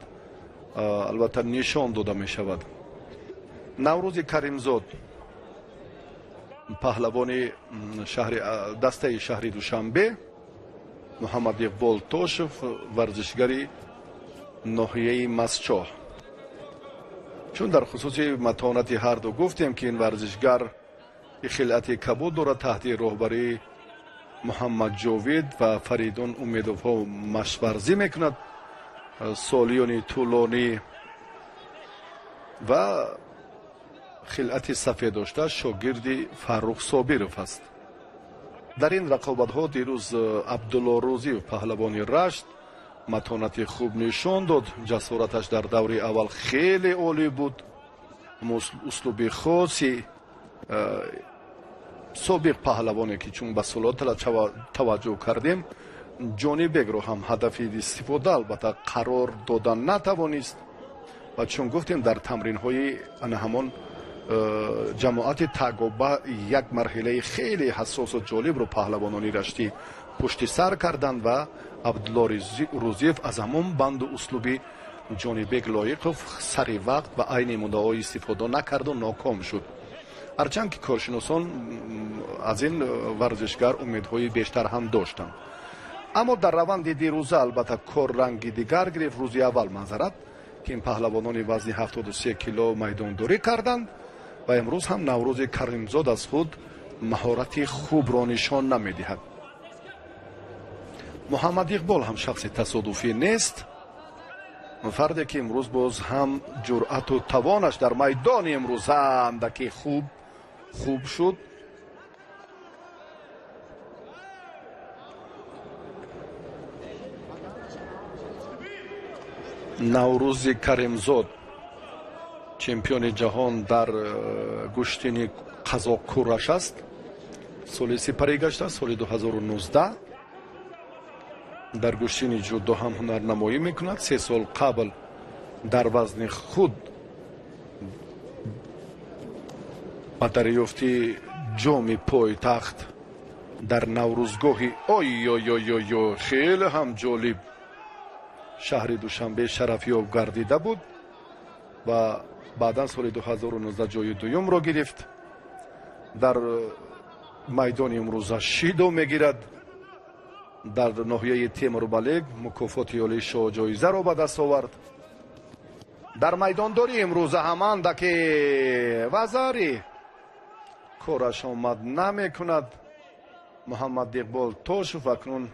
албатта нишон дода мешавад. Наврӯзи Каримзод, паҳлавони дастаи шаҳри Душанбе, Муҳаммад Иқбол Тошев, варзишгари ноҳияи Масчоҳ. Чун дар хусуси матонати ҳар ду гуфтем, ки ин варзишгар хилъати кабуд дорад, таҳти роҳбарии Муҳаммад Ҷовид ва Фаридун Умедовҳо машварзӣ мекунад солиёни тӯлонӣ ва хилъати сафед дошта шогирди Фаррух Собиров аст. Дар ин рақобатҳо дирӯз Абдулло Рӯзиев, паҳлавони Рашт, матонати хуб нишон дод. Ҷасораташ дар даври аввал хеле олӣ буд. Услуби хоси собиқ паҳлавоне, ки чун ба солот таваҷҷӯҳ кардем, Ҷонибекро ҳам ҳадафи истифода албатта қарор дода натавонист ва чун гуфтем дар тамринҳои ана ҳамон ҷамоати Тагоба як марҳилаи хеле ҳассосу ҷолибро паҳлавонони раштӣ пушти сар карданд ва Абдулло Рӯзиев аз ҳамон банду услуби Ҷонибек Лоиқов сари вақт ба айни муддао истифода накарду ноком шуд. Ҳарчанд ки коршиносон аз ин варзишгар умедҳои бештар ҳам доштанд. Аммо дар раванди дирӯза албатта кор ранги дигар гирифт. Рӯзи аввал манзарат, ки ин паҳлавонони вазни 73 кило майдондорӣ карданд ва имрӯз ҳам Наврӯзи Каримзод аз худ маҳорати хубро нишон намедиҳад. Муҳаммад Иқбол ҳам шахси тасодуфӣ нест, фарде ки имрӯз боз ҳам ҷуръату тавонаш дар майдони имрӯза андаке хуб шуд. Наврӯзи Каримзод Чемпиони ҷаҳон дар гӯштини қазоқ кураш аст. Соли сипарӣ гашта, соли 2019 дар гӯштини ҷудо ҳам ҳунарнамоӣ мекунад. 3 сол қабл дар вазни худ ба дарёфти ҷоми пойтахт дар наврӯзгоҳи ой-ой-ой-ой хеле ҳам ҷолиб шаҳри Душанбе шарафёб гардида буд ва баъдан соли 2019 ҷои дуюмро гирифт. Дар майдони имрӯза шидо мегирад. Дар ноҳияи Темурбалек мукофоти олии шоҳҷоизаро ба даст овард. Дар майдондори имрӯза ҳамандаке вазари кораш омад намекунад Муҳаммад Иқбол Тошев акнун.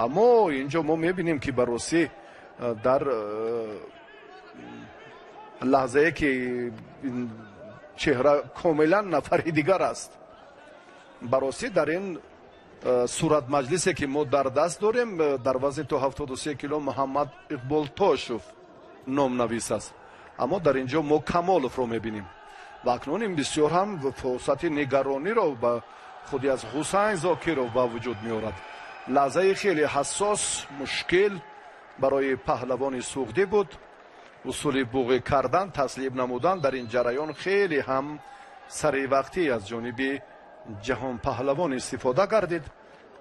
Аммо инҷо мо мебинем ки баросӣ дар лаҳзае ки чеҳра комилан нафари дигар аст, баросӣ дар ин суратмаҷлисе ки мо дар даст дорем дар вазни то 73 кило Муҳаммад Иқбол Тошев номнавис аст. Аммо дар инҷо мо Камоловро мебинем ва акнун ин бисёр ҳам фурсати нигарониро ба худи аз Ҳусайн Зокиров ба вуҷуд меорад. Лаҳзаи хеле ҳассос, мушкил барои паҳлавони суғдӣ буд. Усули буғӣ кардан, таслим намудан дар ин ҷараён хеле ҳам саривақтӣ аз ҷониби ҷаҳонпаҳлавон истифода гардид.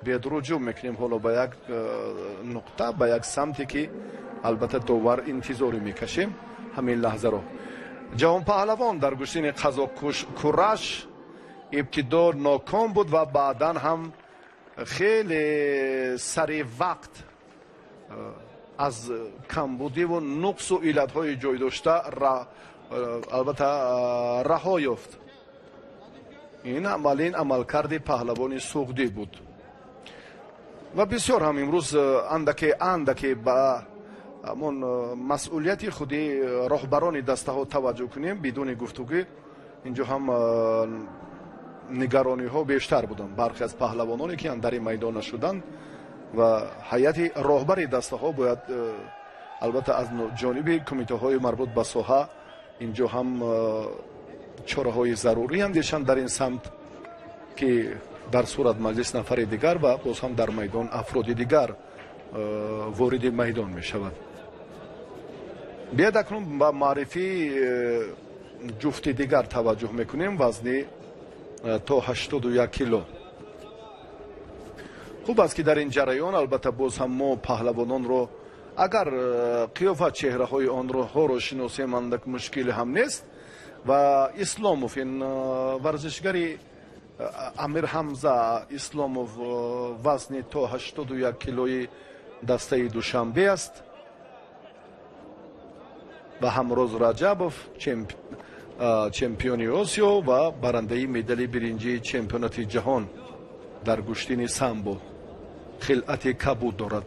Биёд руҷӯъ мекунем ҳоло ба як нуқта, ба як самте ки албатта довар интизорӣ мекашем ҳамин лаҳзаро. Ҷаҳонпаҳлавон дар гӯштини қазоқ кураш ибтидо ноком буд ва баъдан ҳам хеле сари вақт аз камбудиву нуқсу иллатҳои ҷой дошта албатта раҳо ёфт. Ин аввалин амалкарди паҳлавони суғдӣ буд ва бисёр ҳам имрӯз андаке андаке ба ҳамон масъулияти худи роҳбарони дастаҳо таваҷҷӯҳ кунем. Бидуни гуфтугӯ инҷо ҳам нигарониҳо бештар буданд. Бархе аз паҳлавононе ки андари майдон нашуданд ва ҳайати роҳбари дастаҳо бояд албатта аз ҷониби кумитаҳои марбут ба соҳа инҷо ҳам чораҳои зарурӣ андешанд дар ин самт, ки дар сурат маҷлис нафари дигар ва боз ҳам дар майдон афроди дигар вориди майдон мешавад. Биёд акнун ба маърифии ҷуфти дигар таваҷҷӯҳ мекунем. Вазни то 81 кило. Хуб аст ки дар ин ҷараён албатта боз ҳам мо паҳлавононро агар қиёфа чеҳраҳои онҳоро шиносем андак мушкиле ҳам нест. Ва Исломов, ин варзишгари Амир Ҳамза Исломов вазни то 81 килои дастаи Душанбе аст ва Ҳамроз Раҷабов чемпиони Осиё ва барандаи медали биринҷии чемпионати ҷаҳон дар гӯштини самбо хилъати кабуд дорад.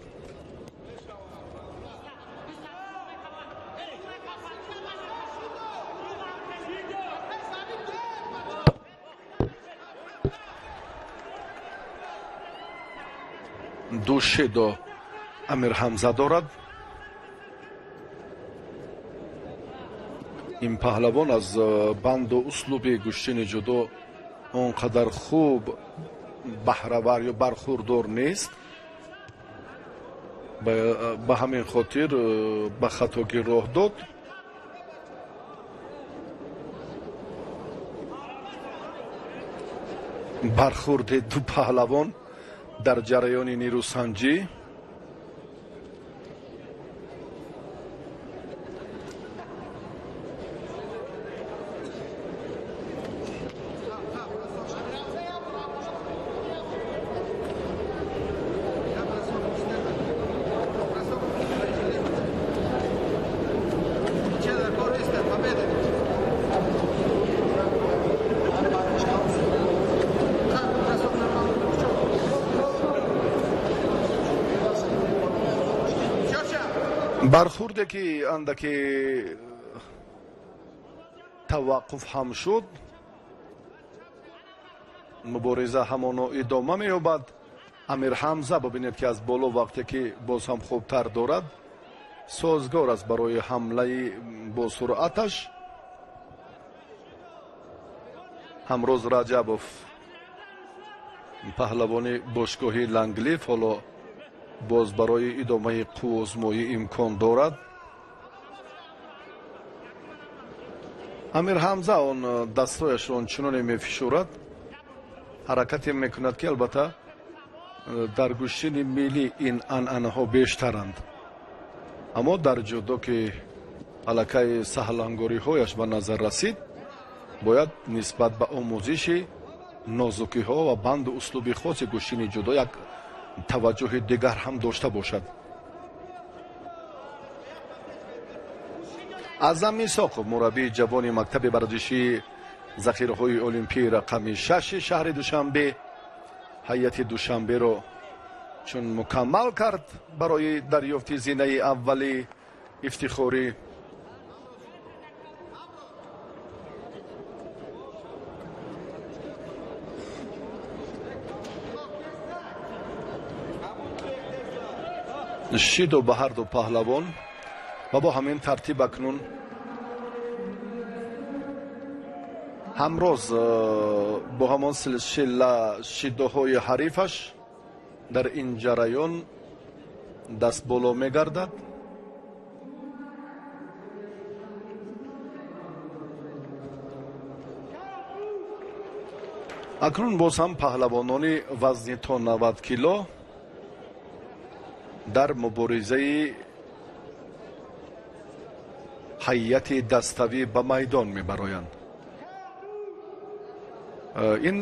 Ду шидо Амир Ҳамза дорад. Ин паҳлавон аз банду услуби гӯштини ҷудо он қадар хуб баҳравар ё бархурдор нест. Ба ҳамин хотир ба хатогӣ роҳ дод. Бархурди ду паҳлавон дар ҷараёни нерӯсанҷӣ. Бархурде ки андаке таваққуф ҳам шуд, мубориза ҳамоно идома меёбад. Амир Ҳамза бибинед ки аз боло вақте ки боз ҳам хубтар дорад, созгор аст барои ҳамлаи Бо суръаташ Ҳамроз Раҷабов, паҳлавони бошгоҳи Ланглиф, ҳоло боз барои идомаи қувваозмоӣ имкон дорад. Амир Ҳамза он дастҳояшро ончуноне мефишурад, ҳаракате мекунад, ки албатта дар гӯштини миллӣ ин анъанаҳо бештаранд, аммо дар ҷудо, ки аллакай саҳлангориҳояш ба назар расид, бояд нисбат ба омӯзиши нозукиҳо ва банду услуби хоси гӯштини ҷудо як таваҷҷӯҳи дигар ҳам дошта бошад. Аъзам Исоқов, мураббии ҷавони мактаби варзишии захираҳои олимпии рақами 6 шаҳри Душанбе, ҳайати Душанберо чун мукаммал кард барои дарёфти зинаи аввали ифтихорӣ. Шиду ба ҳарду паҳлавон ва бо ҳамин тартиб акнун Ҳамроз бо ҳамон силсила шидоҳои ҳарифаш дар ин ҷараён даст боло мегардад. Акнун боз ҳам паҳлавонони вазни то 90 кило дар муборизаи ҳайати даставӣ ба майдон мебароянд. Ин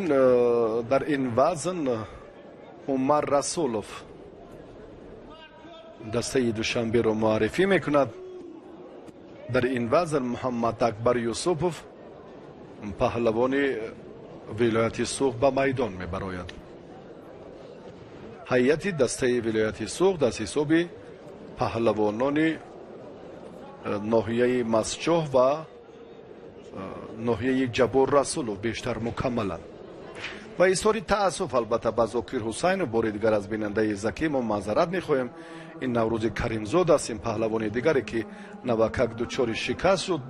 дар ин вазн Умар Расулов дастаи Душанберо муаррифӣ мекунад. Дар ин вазн Муҳаммад Акбар Юсупов, паҳлавони вилояти Суғд, ба майдон мебарояд. Ҳайати дастаи вилояти Суғд аз ҳисоби паҳлавонони ноҳияи Масчоҳ ва ноҳияи Ҷаббор Расулов бештар мукаммаланд. Ва изҳори таассуф албатта ба Зокир Ҳусайнов, бори дигар аз бинандаи Закӣ мо маъзарат мехоҳем. Ин Наврӯзи Каримзод аст, ин паҳлавони дигаре, ки навакак дучори шикаст шуд.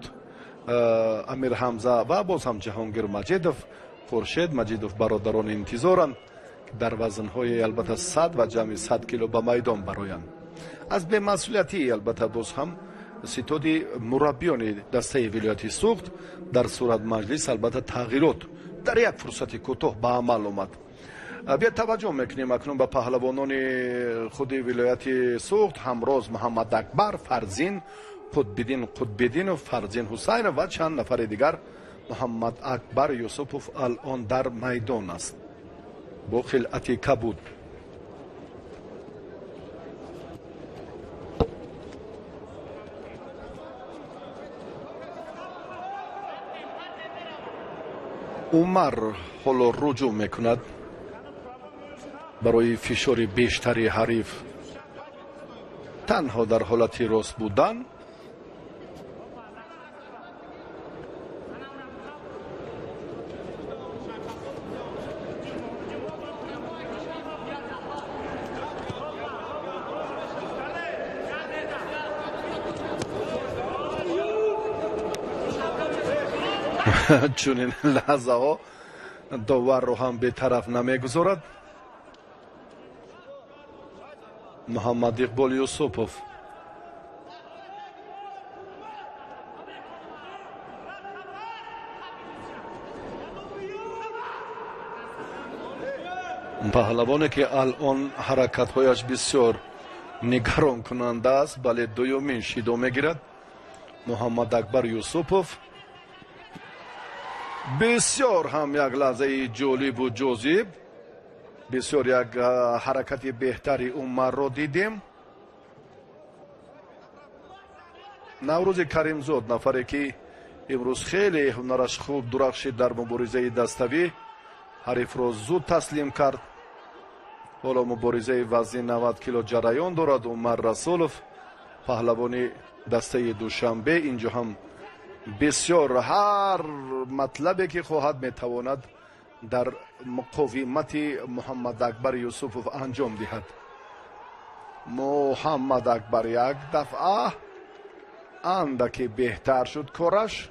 Амир Ҳамза ва боз ҳам Ҷаҳонгир Маҷидов, Хуршед Маҷидов бародарони интизоранд, дар вазнҳои албатта 100 ва ҷамъи 100 кило ба майдон бароянд. Аз бемасъулиятӣ албатта боз ҳам ситоди мураббиёни дастаи вилояти Суғд дар сурат маҷлис албатта тағйирот дар як фурсати кӯтоҳ ба амал омад. Биё таваҷҷӯҳ мекунем акнун ба паҳлавонони худи вилояти Суғд: Ҳамроз Муҳаммад Акбар, Фарзин Қутбиддин Қутбиддинов, Фарзин Ҳусайнов ва чанд нафари дигар. Муҳаммад Акбар Юсупов алон дар майдон аст бо хилъати кабуд. Умар ҳоло руҷӯъ мекунад барои фишори бештари ҳариф. Танҳо дар ҳолати рост будан чунин лаҳзаҳо доварро ҳам бетараф намегузорад. Муҳаммад Иқбол Юсупов паҳлавоне, ки алон ҳаракатҳояш бисёр нигаронкунанда аст, бале дуюмин шидо мегирад. Муҳаммад Акбар Юсупов бисёр ҳам як лаҳзаи ҷолибу ҷозиб, бисёр як ҳаракати беҳтари Умарро дидем. Наврӯзи Каримзод, нафаре ки имрӯз хеле ҳунараш хуб дурахшид дар муборизаи даставӣ, ҳарифро зуд таслим кард. Ҳоло муборизаи вазни 90 кило ҷараён дорад. Умар Расулов, паҳлавони дастаи Душанбе, инҷо ҳам бисёр ҳар матлабе ки хоҳад метавонад дар муқовимати Муҳаммад Акбар Юсупов анҷом диҳад. Муҳаммад Акбар як дафъа Андаке беҳтар шуд кораш.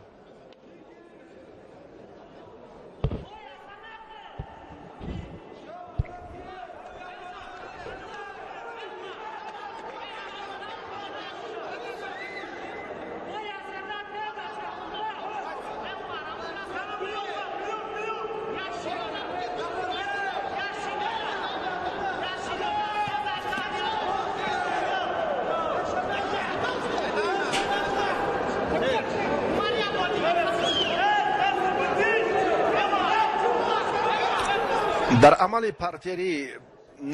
Дар амали партерӣ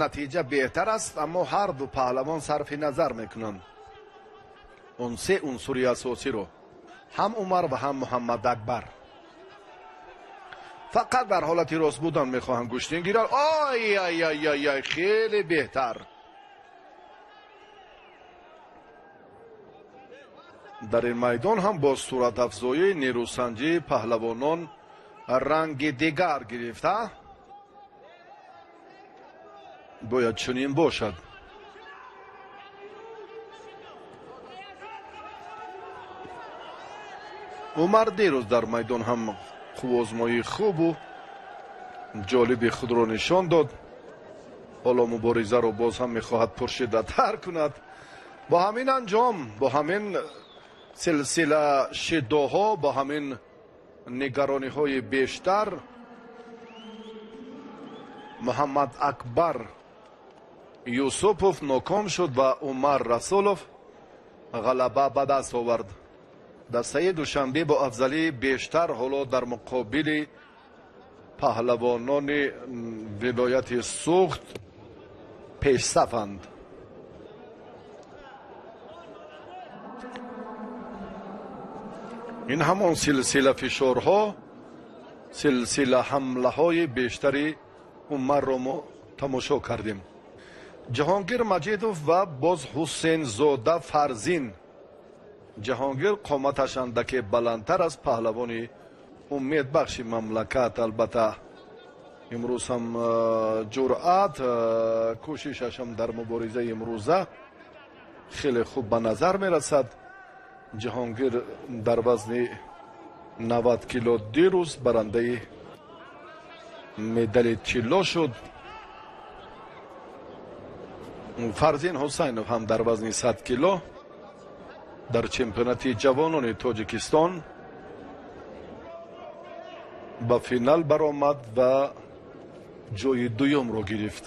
натиҷа беҳтар аст, аммо ҳар ду паҳлавон сарфи назар мекунанд он се унсури асосиро, ҳам Умар ва ҳам Муҳаммад Акбар. Фақат дар ҳолати рост будан мехоҳанд гӯштин гиранд. Ой ай ай ай ай, хеле беҳтар. Дар ин майдон ҳам бо суратафзоии нерӯсанҷии паҳлавонон ранги дигар гирифта. Бояд чунин бошад. Умар дирӯз дар майдон ҳам қувваозмоии хубу ҷолиби худро нишон дод. Ҳоло муборизаро боз ҳам мехоҳад пуршиддаттар кунад. Бо ҳамин анҷом, бо ҳамин силсила шиддоҳо, бо ҳамин нигарониҳои бештар Муҳаммад Акбар Юсупов ноком шуд ва Умар Расулов ғалаба ба даст овард. Дастаи Душанбе бо афзалии бештар ҳоло дар муқобили паҳлавонони вилояти Суғд пешсафанд. Ин ҳамон силсила фишорҳо, силсила ҳамлаҳои бештари Умарро мо тамошо кардем. Ҷаҳонгир Маҷидов ва боз Ҳусейнзода Фарзин. Ҷаҳонгир қоматаш андаке баландтар аз паҳлавони умедбахши мамлакат. Албатта имрӯз ҳам ҷуръат, кӯшишаш ҳам дар муборизаи имрӯза хеле хуб ба назар мерасад. Ҷаҳонгир дар вазни 90 кило дирӯз барандаи медали тилло шуд. Фарзин Ҳусайнов ҳам дар вазни 100 кило дар чемпионати ҷавонони Тоҷикистон ба финал баромад ва ҷои дуюмро гирифт.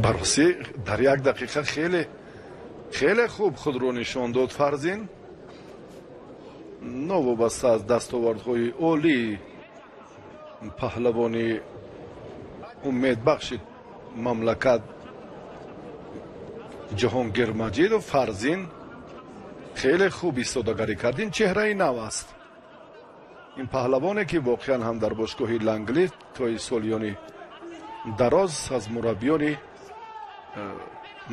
Баросӣ дар як дақиқа хеле хеле хуб худро нишон дод Фарзин. Новобаста аз дастовардҳои олии паҳлавони умедбахши мамлакат Ҷаҳонгир Маҷидов, Фарзин хеле хуб истодагарӣ кард. Ин чеҳраи нав аст. Ин паҳлавоне ки воқеан ҳам дар бошгоҳи Ланглиф тои солиёни дароз аз мураббиёни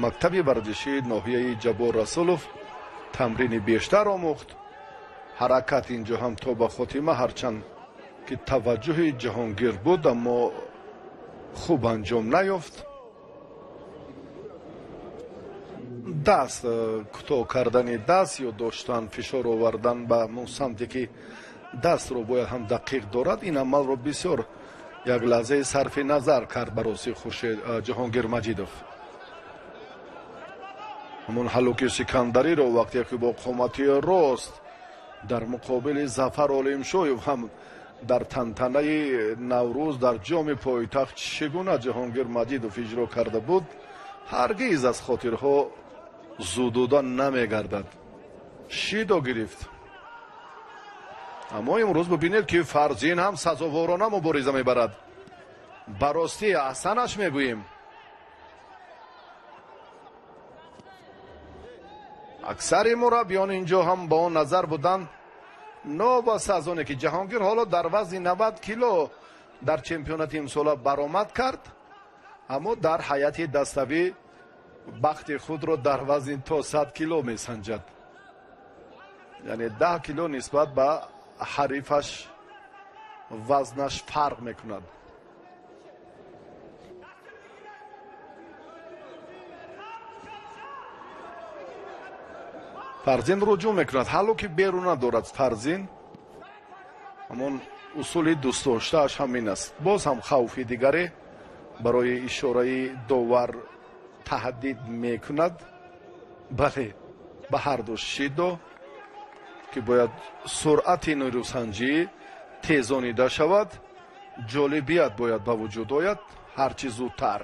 мактаби варзишии ноҳияи Ҷаббор Расулов тамрини бештар омӯхт. Ҳаракат инҷо ҳам то ба хотима, ҳарчанд ки таваҷҷӯҳи Ҷаҳонгир буд, аммо хуб анҷом наёфт. Даст кӯтоҳ кардани даст ё доштан, фишор овардан ба самте ки дастро бояд ҳам дақиқ дорад, ин амалро бисёр як лаҳзаи сарфи назар кард бароси Хуршед Ҷаҳонгир Маҷидов. Ҳамон ҳалуки Сикандариро вақте ки бо қомати рост дар муқобили Зафар Олимшоев ҳам дар тантанаи Наврӯз дар ҷоми пойтахт чӣ гуна Ҷаҳонгир Маҷидов иҷро карда буд, ҳаргиз аз хотирҳо зудуда намегардад. Шидо гирифт. Аммо имрӯз бибинед ки Фарзин ҳам сазоворона мубориза мебарад. Ба ростӣ аҳсанаш мегӯем. Аксари мураббиён инҷо ҳам ба он назар буданд, новобаста аз оне ки Ҷаҳонгир ҳоло дар вазни 90 кило дар чемпионати имсола баромад кард, аммо дар ҳайати даставӣ бахти худро дар вазни то 100 кило месанҷад. Яъне 10 кило нисбат ба ҳарифаш вазнаш фарқ мекунад. Фарзин руҷӯъ мекунад, ҳало ки берун надорад Фарзин, ҳамон усули дӯстдоштааш ҳамин аст. Боз ҳам хавфи дигаре барои ишораи довар таҳдид мекунад. Бале, ба ҳарду шидо ки бояд суръати нерӯсанҷӣ тезонида шавад, ҷолибият бояд ба вуҷуд ояд ҳарчи зудтар.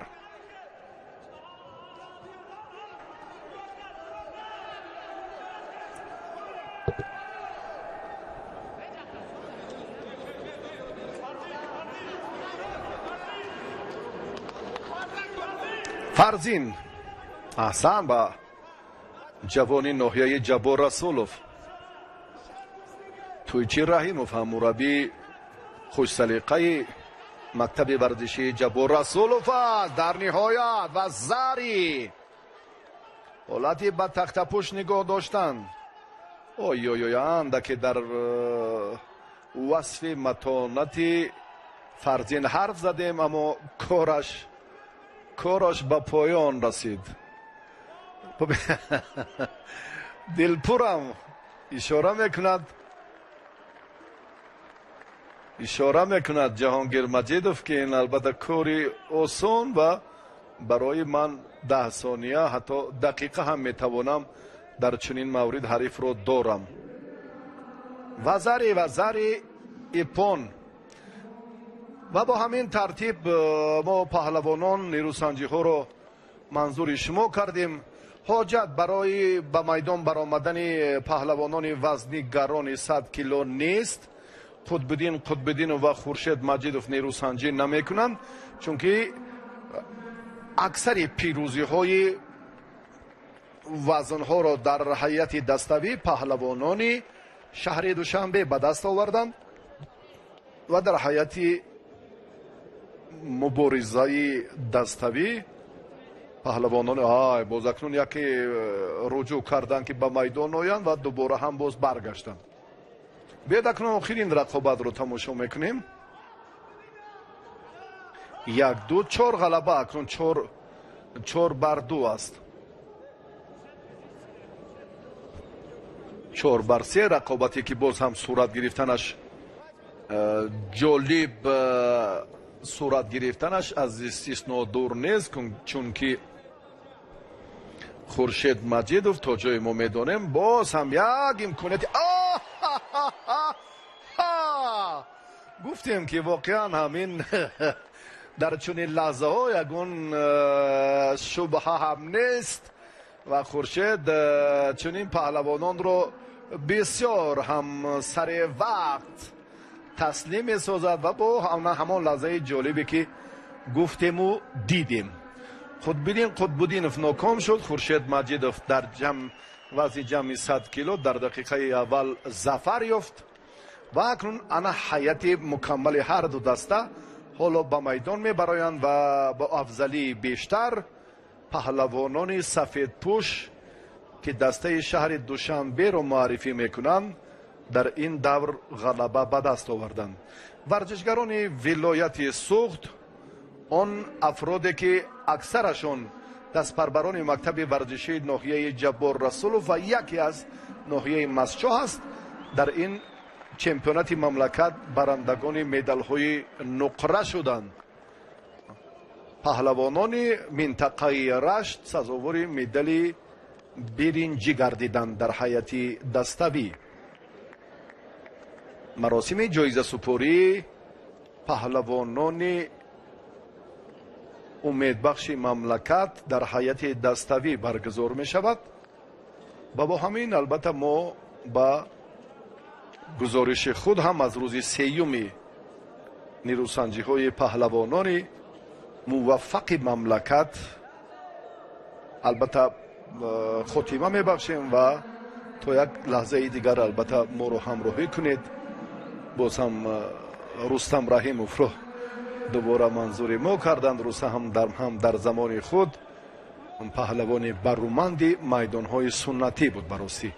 Фарзин, аҳсан ба ҷавони ноҳияи Ҷаббор Расулов. Тӯйчи Раҳимов ҳам мураббии хушсалиқаи мактаби варзишии Ҷаббор Расулов аст. Дар ниҳоят ва зари ҳолати ба тахтапӯш нигоҳ доштан. Ой ой ой, андаке дар васфи матонати Фарзин ҳарф задем, аммо кораш ба поён расид. Дилпурам ишора мекунад Ҷаҳонгир Маҷидов, ки ин албатта кори осон ва барои ман 10 сония, ҳатто дақиқа ҳам метавонам дар чунин маврид ҳарифро дорам. Вазари ипон. Ва бо ҳамин тартиб мо паҳлавонон нерӯсанҷиҳоро манзури шумо кардем. Ҳоҷат барои ба майдон баромадани паҳлавонони вазни гарони 100 кило нест. Қутбиддин Қутбиддинов ва Хуршед Маҷидов нерӯсанҷӣ намекунанд, чунки аксари пирӯзиҳои вазнҳоро дар ҳайати даставӣ паҳлавонони шаҳри Душанбе ба даст оварданд ва дар ҳайати муборизаи даставӣ паҳлавонони боз акнун яке руҷӯъ карданд, ки ба майдон оянд ва дубора ҳам боз баргаштанд. Биёед акнун охирин рақобатро тамошо мекунем. 1 2 4 ғалаба, акнун 4-2 аст. 4-3 рақобате ки боз ҳам сурат гирифтанаш ҷолиб, сурат гирифтанаш аз истисно дур нест, чунки Хуршед Маҷидов то ҷое мо медонем боз ҳам як имконияти гуфтем, ки воқеан ҳамин дар чунин лаҳзаҳо ягон шубҳа ҳам нест ва Хуршед чунин паҳлавононро бисёр ҳам сари вақт таслим месозад ва бо ҳамон лаҳзаи ҷолибе ки гуфтему дидем. Қутбиддин Қутбиддинов ноком шуд. Хуршед Маҷидов дар вазни ҷамъи 100 кило дар дақиқаи аввал зафар ёфт ва акнун ана ҳайати мукаммали ҳар ду даста ҳоло ба майдон мебароянд ва бо афзалии бештар паҳлавонони сафедпӯш, ки дастаи шаҳри Душанберо муаррифӣ мекунанд, дар ин давр ғалаба ба даст оварданд. Варзишгарони вилояти Суғд, он афроде ки аксарашон дастпарварони мактаби варзишии ноҳияи Ҷаббор Расулов ва яке аз ноҳияи Масчоҳ аст, дар ин чемпионати мамлакат барандагони медалҳои нуқра шуданд. Паҳлавонони минтақаи Рашт сазовори медали биринҷӣ гардиданд дар ҳайати даставӣ. Маросими ҷоизасупории паҳлавонони умедбахши мамлакат дар ҳайати даставӣ баргузор мешавад ва бо ҳамин албатта мо ба гузориши худ ҳам аз рӯзи сеюми нерӯсанҷиҳои паҳлавонони муваффақи мамлакат албатта хотима мебахшем ва то як лаҳзаи дигар албатта моро ҳамроҳӣ кунед. Боз ҳам Рустам Раҳимовро дубора манзури мо карданд. Рустам ҳам дар замони худ паҳлавони баруманди майдонҳои суннатӣ буд баростӣ.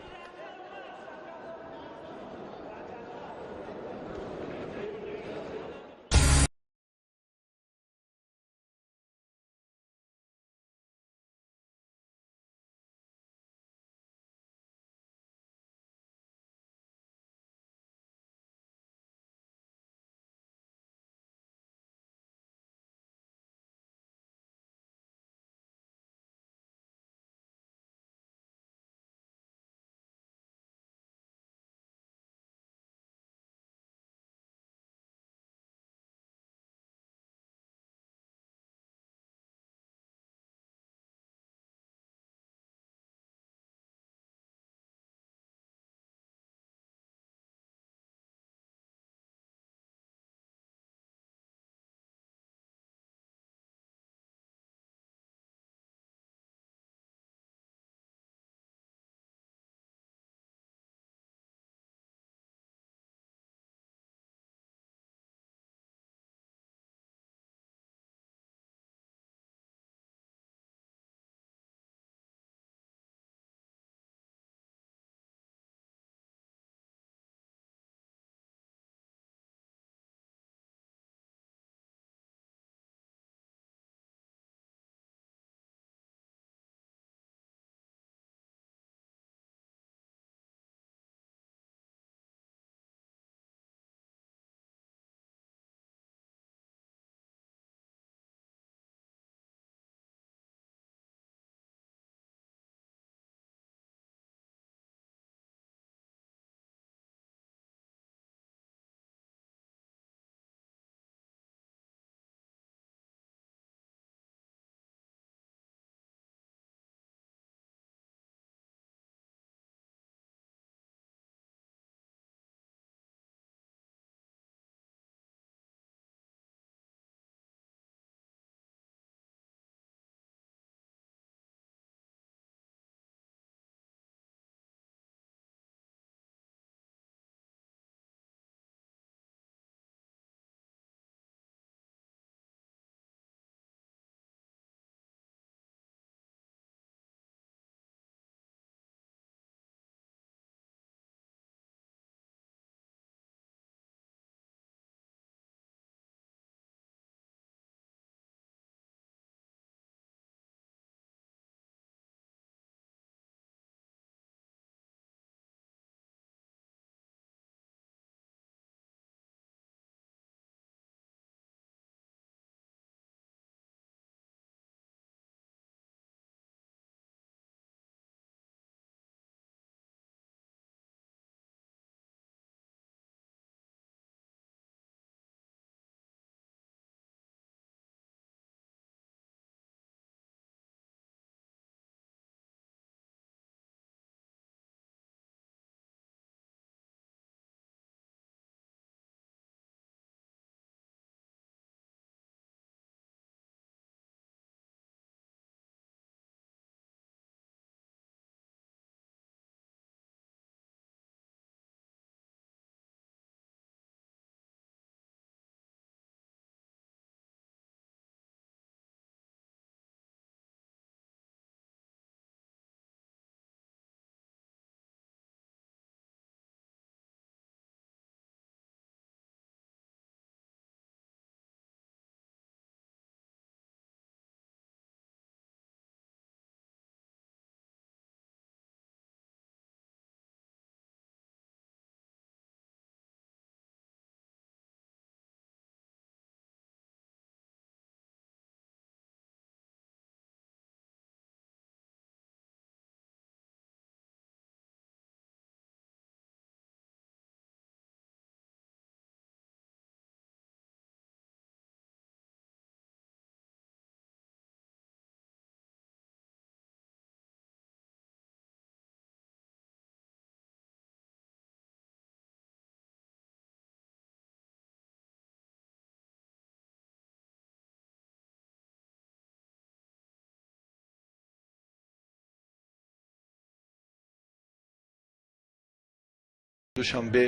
Душанбе,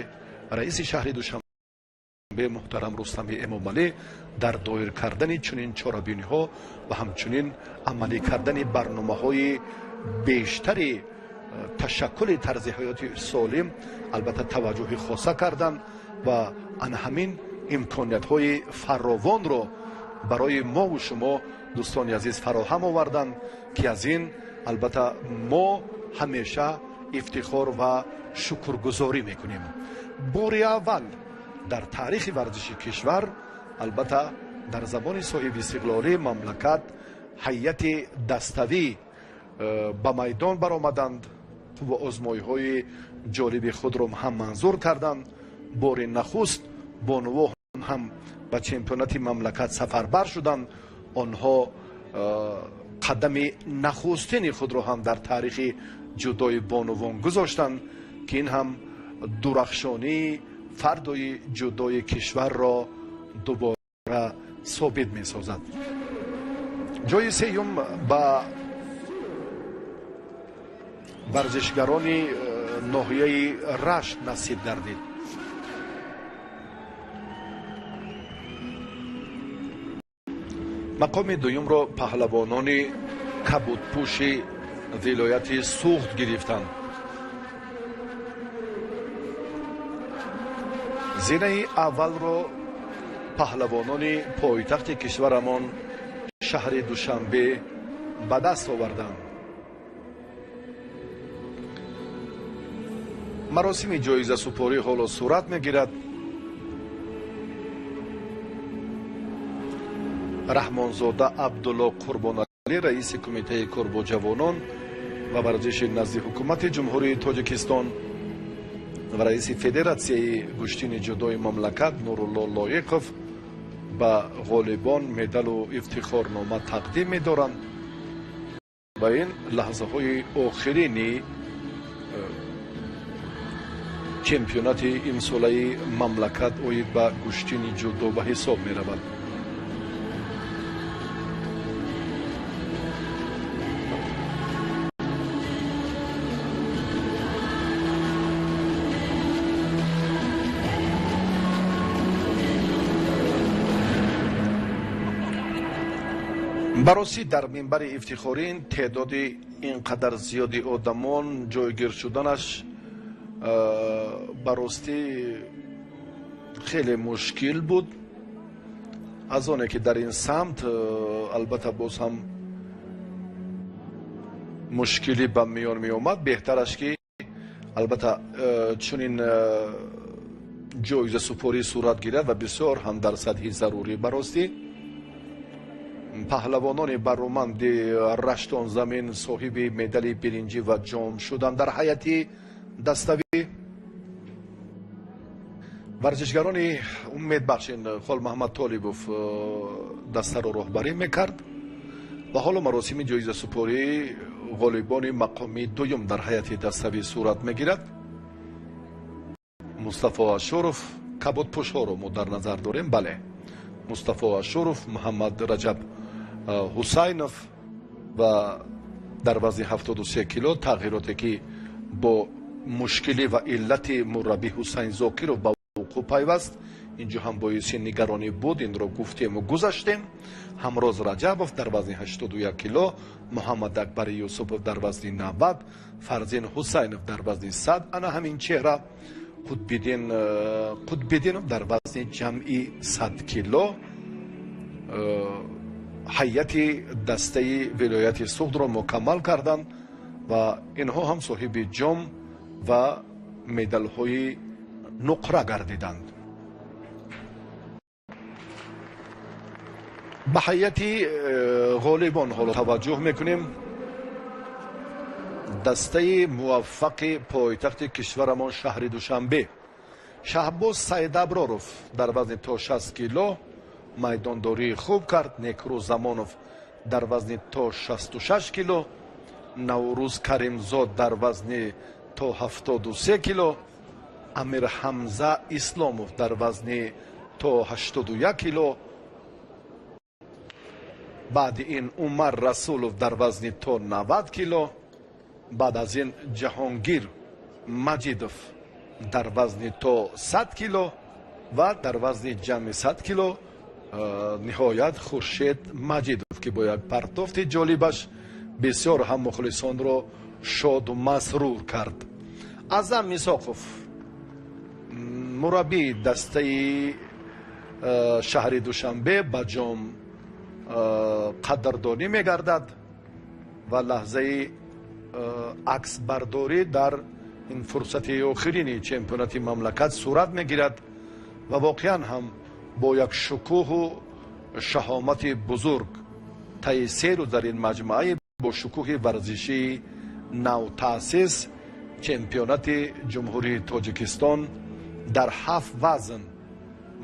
раиси шаҳри Душанбе муҳтарам Рустами Эмомалӣ дар доир кардани чунин чорабиниҳо ва ҳамчунин амалӣ кардани барномаҳои бештари ташаккули тарзи ҳаёти солим албатта таваҷҷӯҳи хоса карданд ва ана ҳамин имкониятҳои фаровонро барои мову шумо дӯстони азиз фароҳам оварданд, ки аз ин албатта мо ҳамеша ифтихор ва шукргузорӣ мекунем. Бори аввал дар таърихи варзиши кишвар албатта дар замони соҳиби истиқлолии мамлакат ҳайати даставӣ ба майдон баромаданд ва озмоиҳои ҷолиби худро ҳам манзур карданд. Бори нахуст бонуво ҳам ба чемпионати мамлакат сафарбар шуданд. Онҳо қадами нахустини худро ҳам дар таърихи ҷудои бонувон гузоштанд, ки ин ҳам дурахшонии фардои ҷудои кишварро дубора собит месозад. Ҷои сеюм ба варзишгарони ноҳияи Рашт насиб гардид. Мақоми дуюмро паҳлавонони кабудпӯши вилояти Суғд гирифтанд. Зинаи аввалро паҳлавонони пойтахти кишварамон шаҳри Душанбе ба даст оварданд. Маросими ҷоизасупорӣ ҳоло сурат мегирад. Раҳмонзода Абдулло Қурбоналӣ, раиси кумитаи кор бо ҷавонон ва варзиши назди ҳукумати Ҷумҳурии Тоҷикистон ва раиси федератсияи гӯштини ҷудои мамлакат Нурулло Лоиқов ба ғолибон медалу ифтихорнома тақдим медоранд ва ин лаҳзаҳои охирини чемпионати имсолаи мамлакат оид ба гӯштини ҷудо ба ҳисоб меравад. Баросӣ дар минбари ифтихорин теъдоди ин қадар зиёди одамон ҷойгир шуданаш баростӣ хеле мушкил буд. Аз оне ки дар ин самт албатта боз ҳам мушкилӣ ба миён меомад, беҳтараш ки албатта чунин ҷоизасупорӣ сурат гирад ва бисёр ҳам дар сатҳи зарурӣ. Баростӣ паҳлавонони бароманди Раштонзамин соҳиби медали биринҷӣ ва ҷом шуданд дар ҳайати даставӣ. Варзишгарони умедбахшин Холмаҳмад Толибов дастаро роҳбарӣ мекард ва ҳоло маросими ҷоизасупории ғолибони мақоми дуюм дар ҳайати даставӣ сурат мегирад. Мустафо Ашуров, кабудпӯшҳоро мо дар назар дорем, бале, Мустафо Ашуров, Муҳаммад Раҷаб Ҳусайнов ва дар вазни 73 кило тағйироте ки бо мушкилӣ ва иллати мураббӣ Ҳусайн Зокиров ба вуқӯъ пайваст, инҷо ҳам боиси нигаронӣ буд, инро гуфтему гузаштем. Ҳамроз Раҷабов дар вазни 81 кило, Муҳаммад Акбари Юсупов дар вазни 90, Фарзин Ҳусайнов дар вазни 100, ана ҳамин чеҳра Қутбиддинов дар вазни ҷамъи 100 кило ҳайати дастаи вилояти Суғдро мукаммал карданд ва инҳо ҳам соҳиби ҷом ва медалҳои нуқра гардиданд. Ба ҳайати ғолибон ҳоло таваҷҷӯҳ мекунем. Дастаи муваффақи пойтахти кишварамон шаҳри Душанбе, Шаҳбоз Саидаброров дар вазни то 60 кило майдондории хуб кард, Некрӯз Замонов дар вазни то 66 кило, Наврӯз Каримзод дар вазни то 73 кило, Амирҳамза Исломов дар вазни то 81 кило, баъди ин Умар Расулов дар вазни то 90 кило, баъд аз ин Ҷаҳонгир Маҷидов Дар вазни то 100 кило ва дар вазни ҷамъи 100 кило ниҳоят Хуршед Маҷидов, ки бо як партофти ҷолибаш бисёр ҳам мухлисонро шоду масрур кард. Аъзам Мисоқов, мураббии дастаи шаҳри Душанбе, ба ҷом қадрдонӣ мегардад ва лаҳзаи аксбардорӣ дар ин фурсати охирини чемпионати мамлакат сурат мегирад ва воқеан ҳам бо як шукӯҳу шаҳомати бузург таи се рӯз дар ин маҷмӯаи бо шукӯҳи варзишии навтаъсис чемпионати Ҷумҳурии Тоҷикистон дар 7 вазн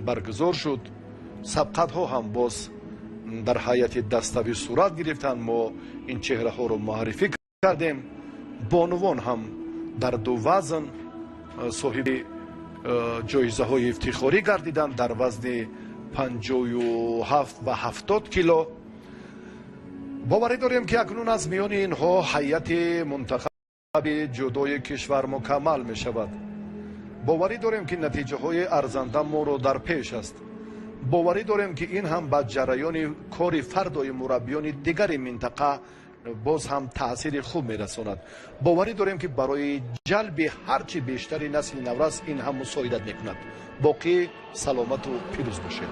баргузор шуд. Сабқатҳо ҳам боз дар ҳайати даставӣ сурат гирифтанд. Мо ин чеҳраҳоро муаррифӣ кардем. Бонувон ҳам дар 2 вазн соҳиби ҷоизаҳои ифтихорӣ гардиданд, дар вазни 57 ва 70 кило. Боварӣ дорем, ки акнун аз миёни инҳо ҳайати мунтахаби ҷудои кишвар мукаммал мешавад. Боварӣ дорем, ки натиҷаҳои арзанда моро дар пеш аст. Боварӣ дорем, ки ин ҳам ба ҷараёни кори фардои мураббиёни дигари минтақа боз ҳам таъсири хуб мерасонад. Боварӣ дорем, ки барои ҷалби ҳарчи бештари насли наврас ин ҳам мусоидат мекунад. Боқӣ саломату пирӯз бошед.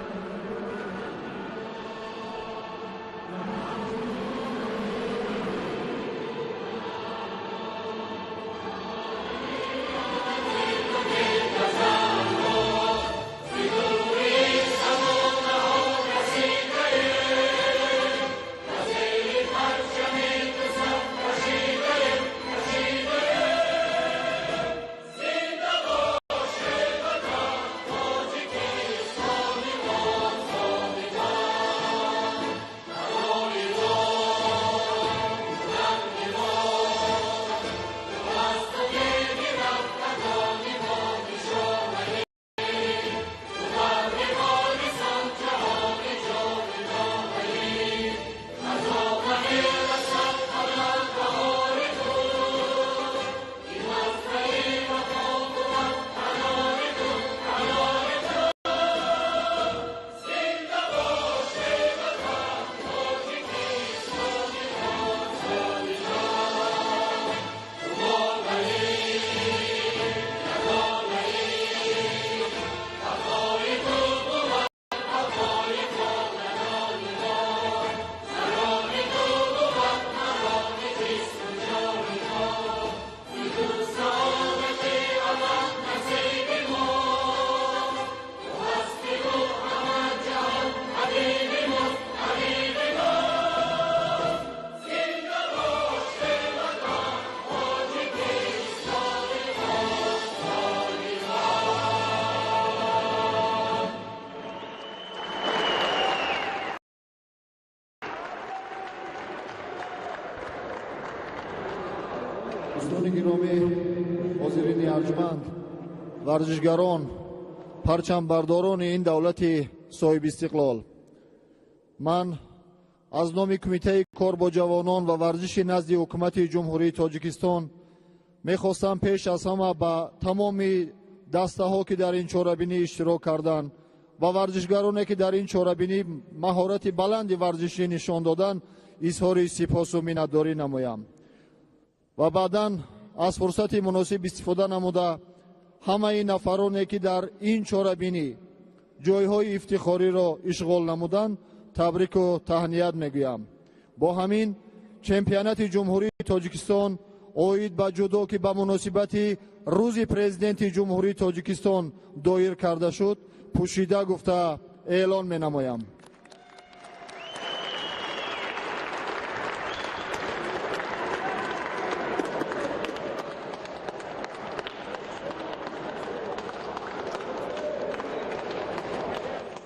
Дӯстони гиромӣ, ҳозирини арҷманд, варзишгарон, парчамбардорони ин давлати соҳибистиқлол, ман аз номи Кумитаи кор бо ҷавонон ва варзиши назди Ҳукумати Ҷумҳурии Тоҷикистон мехостам пеш аз ҳама ба тамоми дастаҳо, ки дар ин чорабинӣ иштирок карданд, ва варзишгароне, ки дар ин чорабинӣ маҳорати баланди варзишӣ нишон доданд, изҳори сипосу миннатдорӣ намоям ва баъдан аз фурсати муносиб истифода намуда ҳамаи нафароне, ки дар ин чорабинӣ ҷойҳои ифтихориро ишғол намуданд, табрику таҳният мегӯям. Бо ҳамин чемпионати Ҷумҳурии Тоҷикистон оид ба ҷудо, ки ба муносибати рӯзи Президенти Ҷумҳурии Тоҷикистон доир карда шуд, пӯшида гуфта эълон менамоям.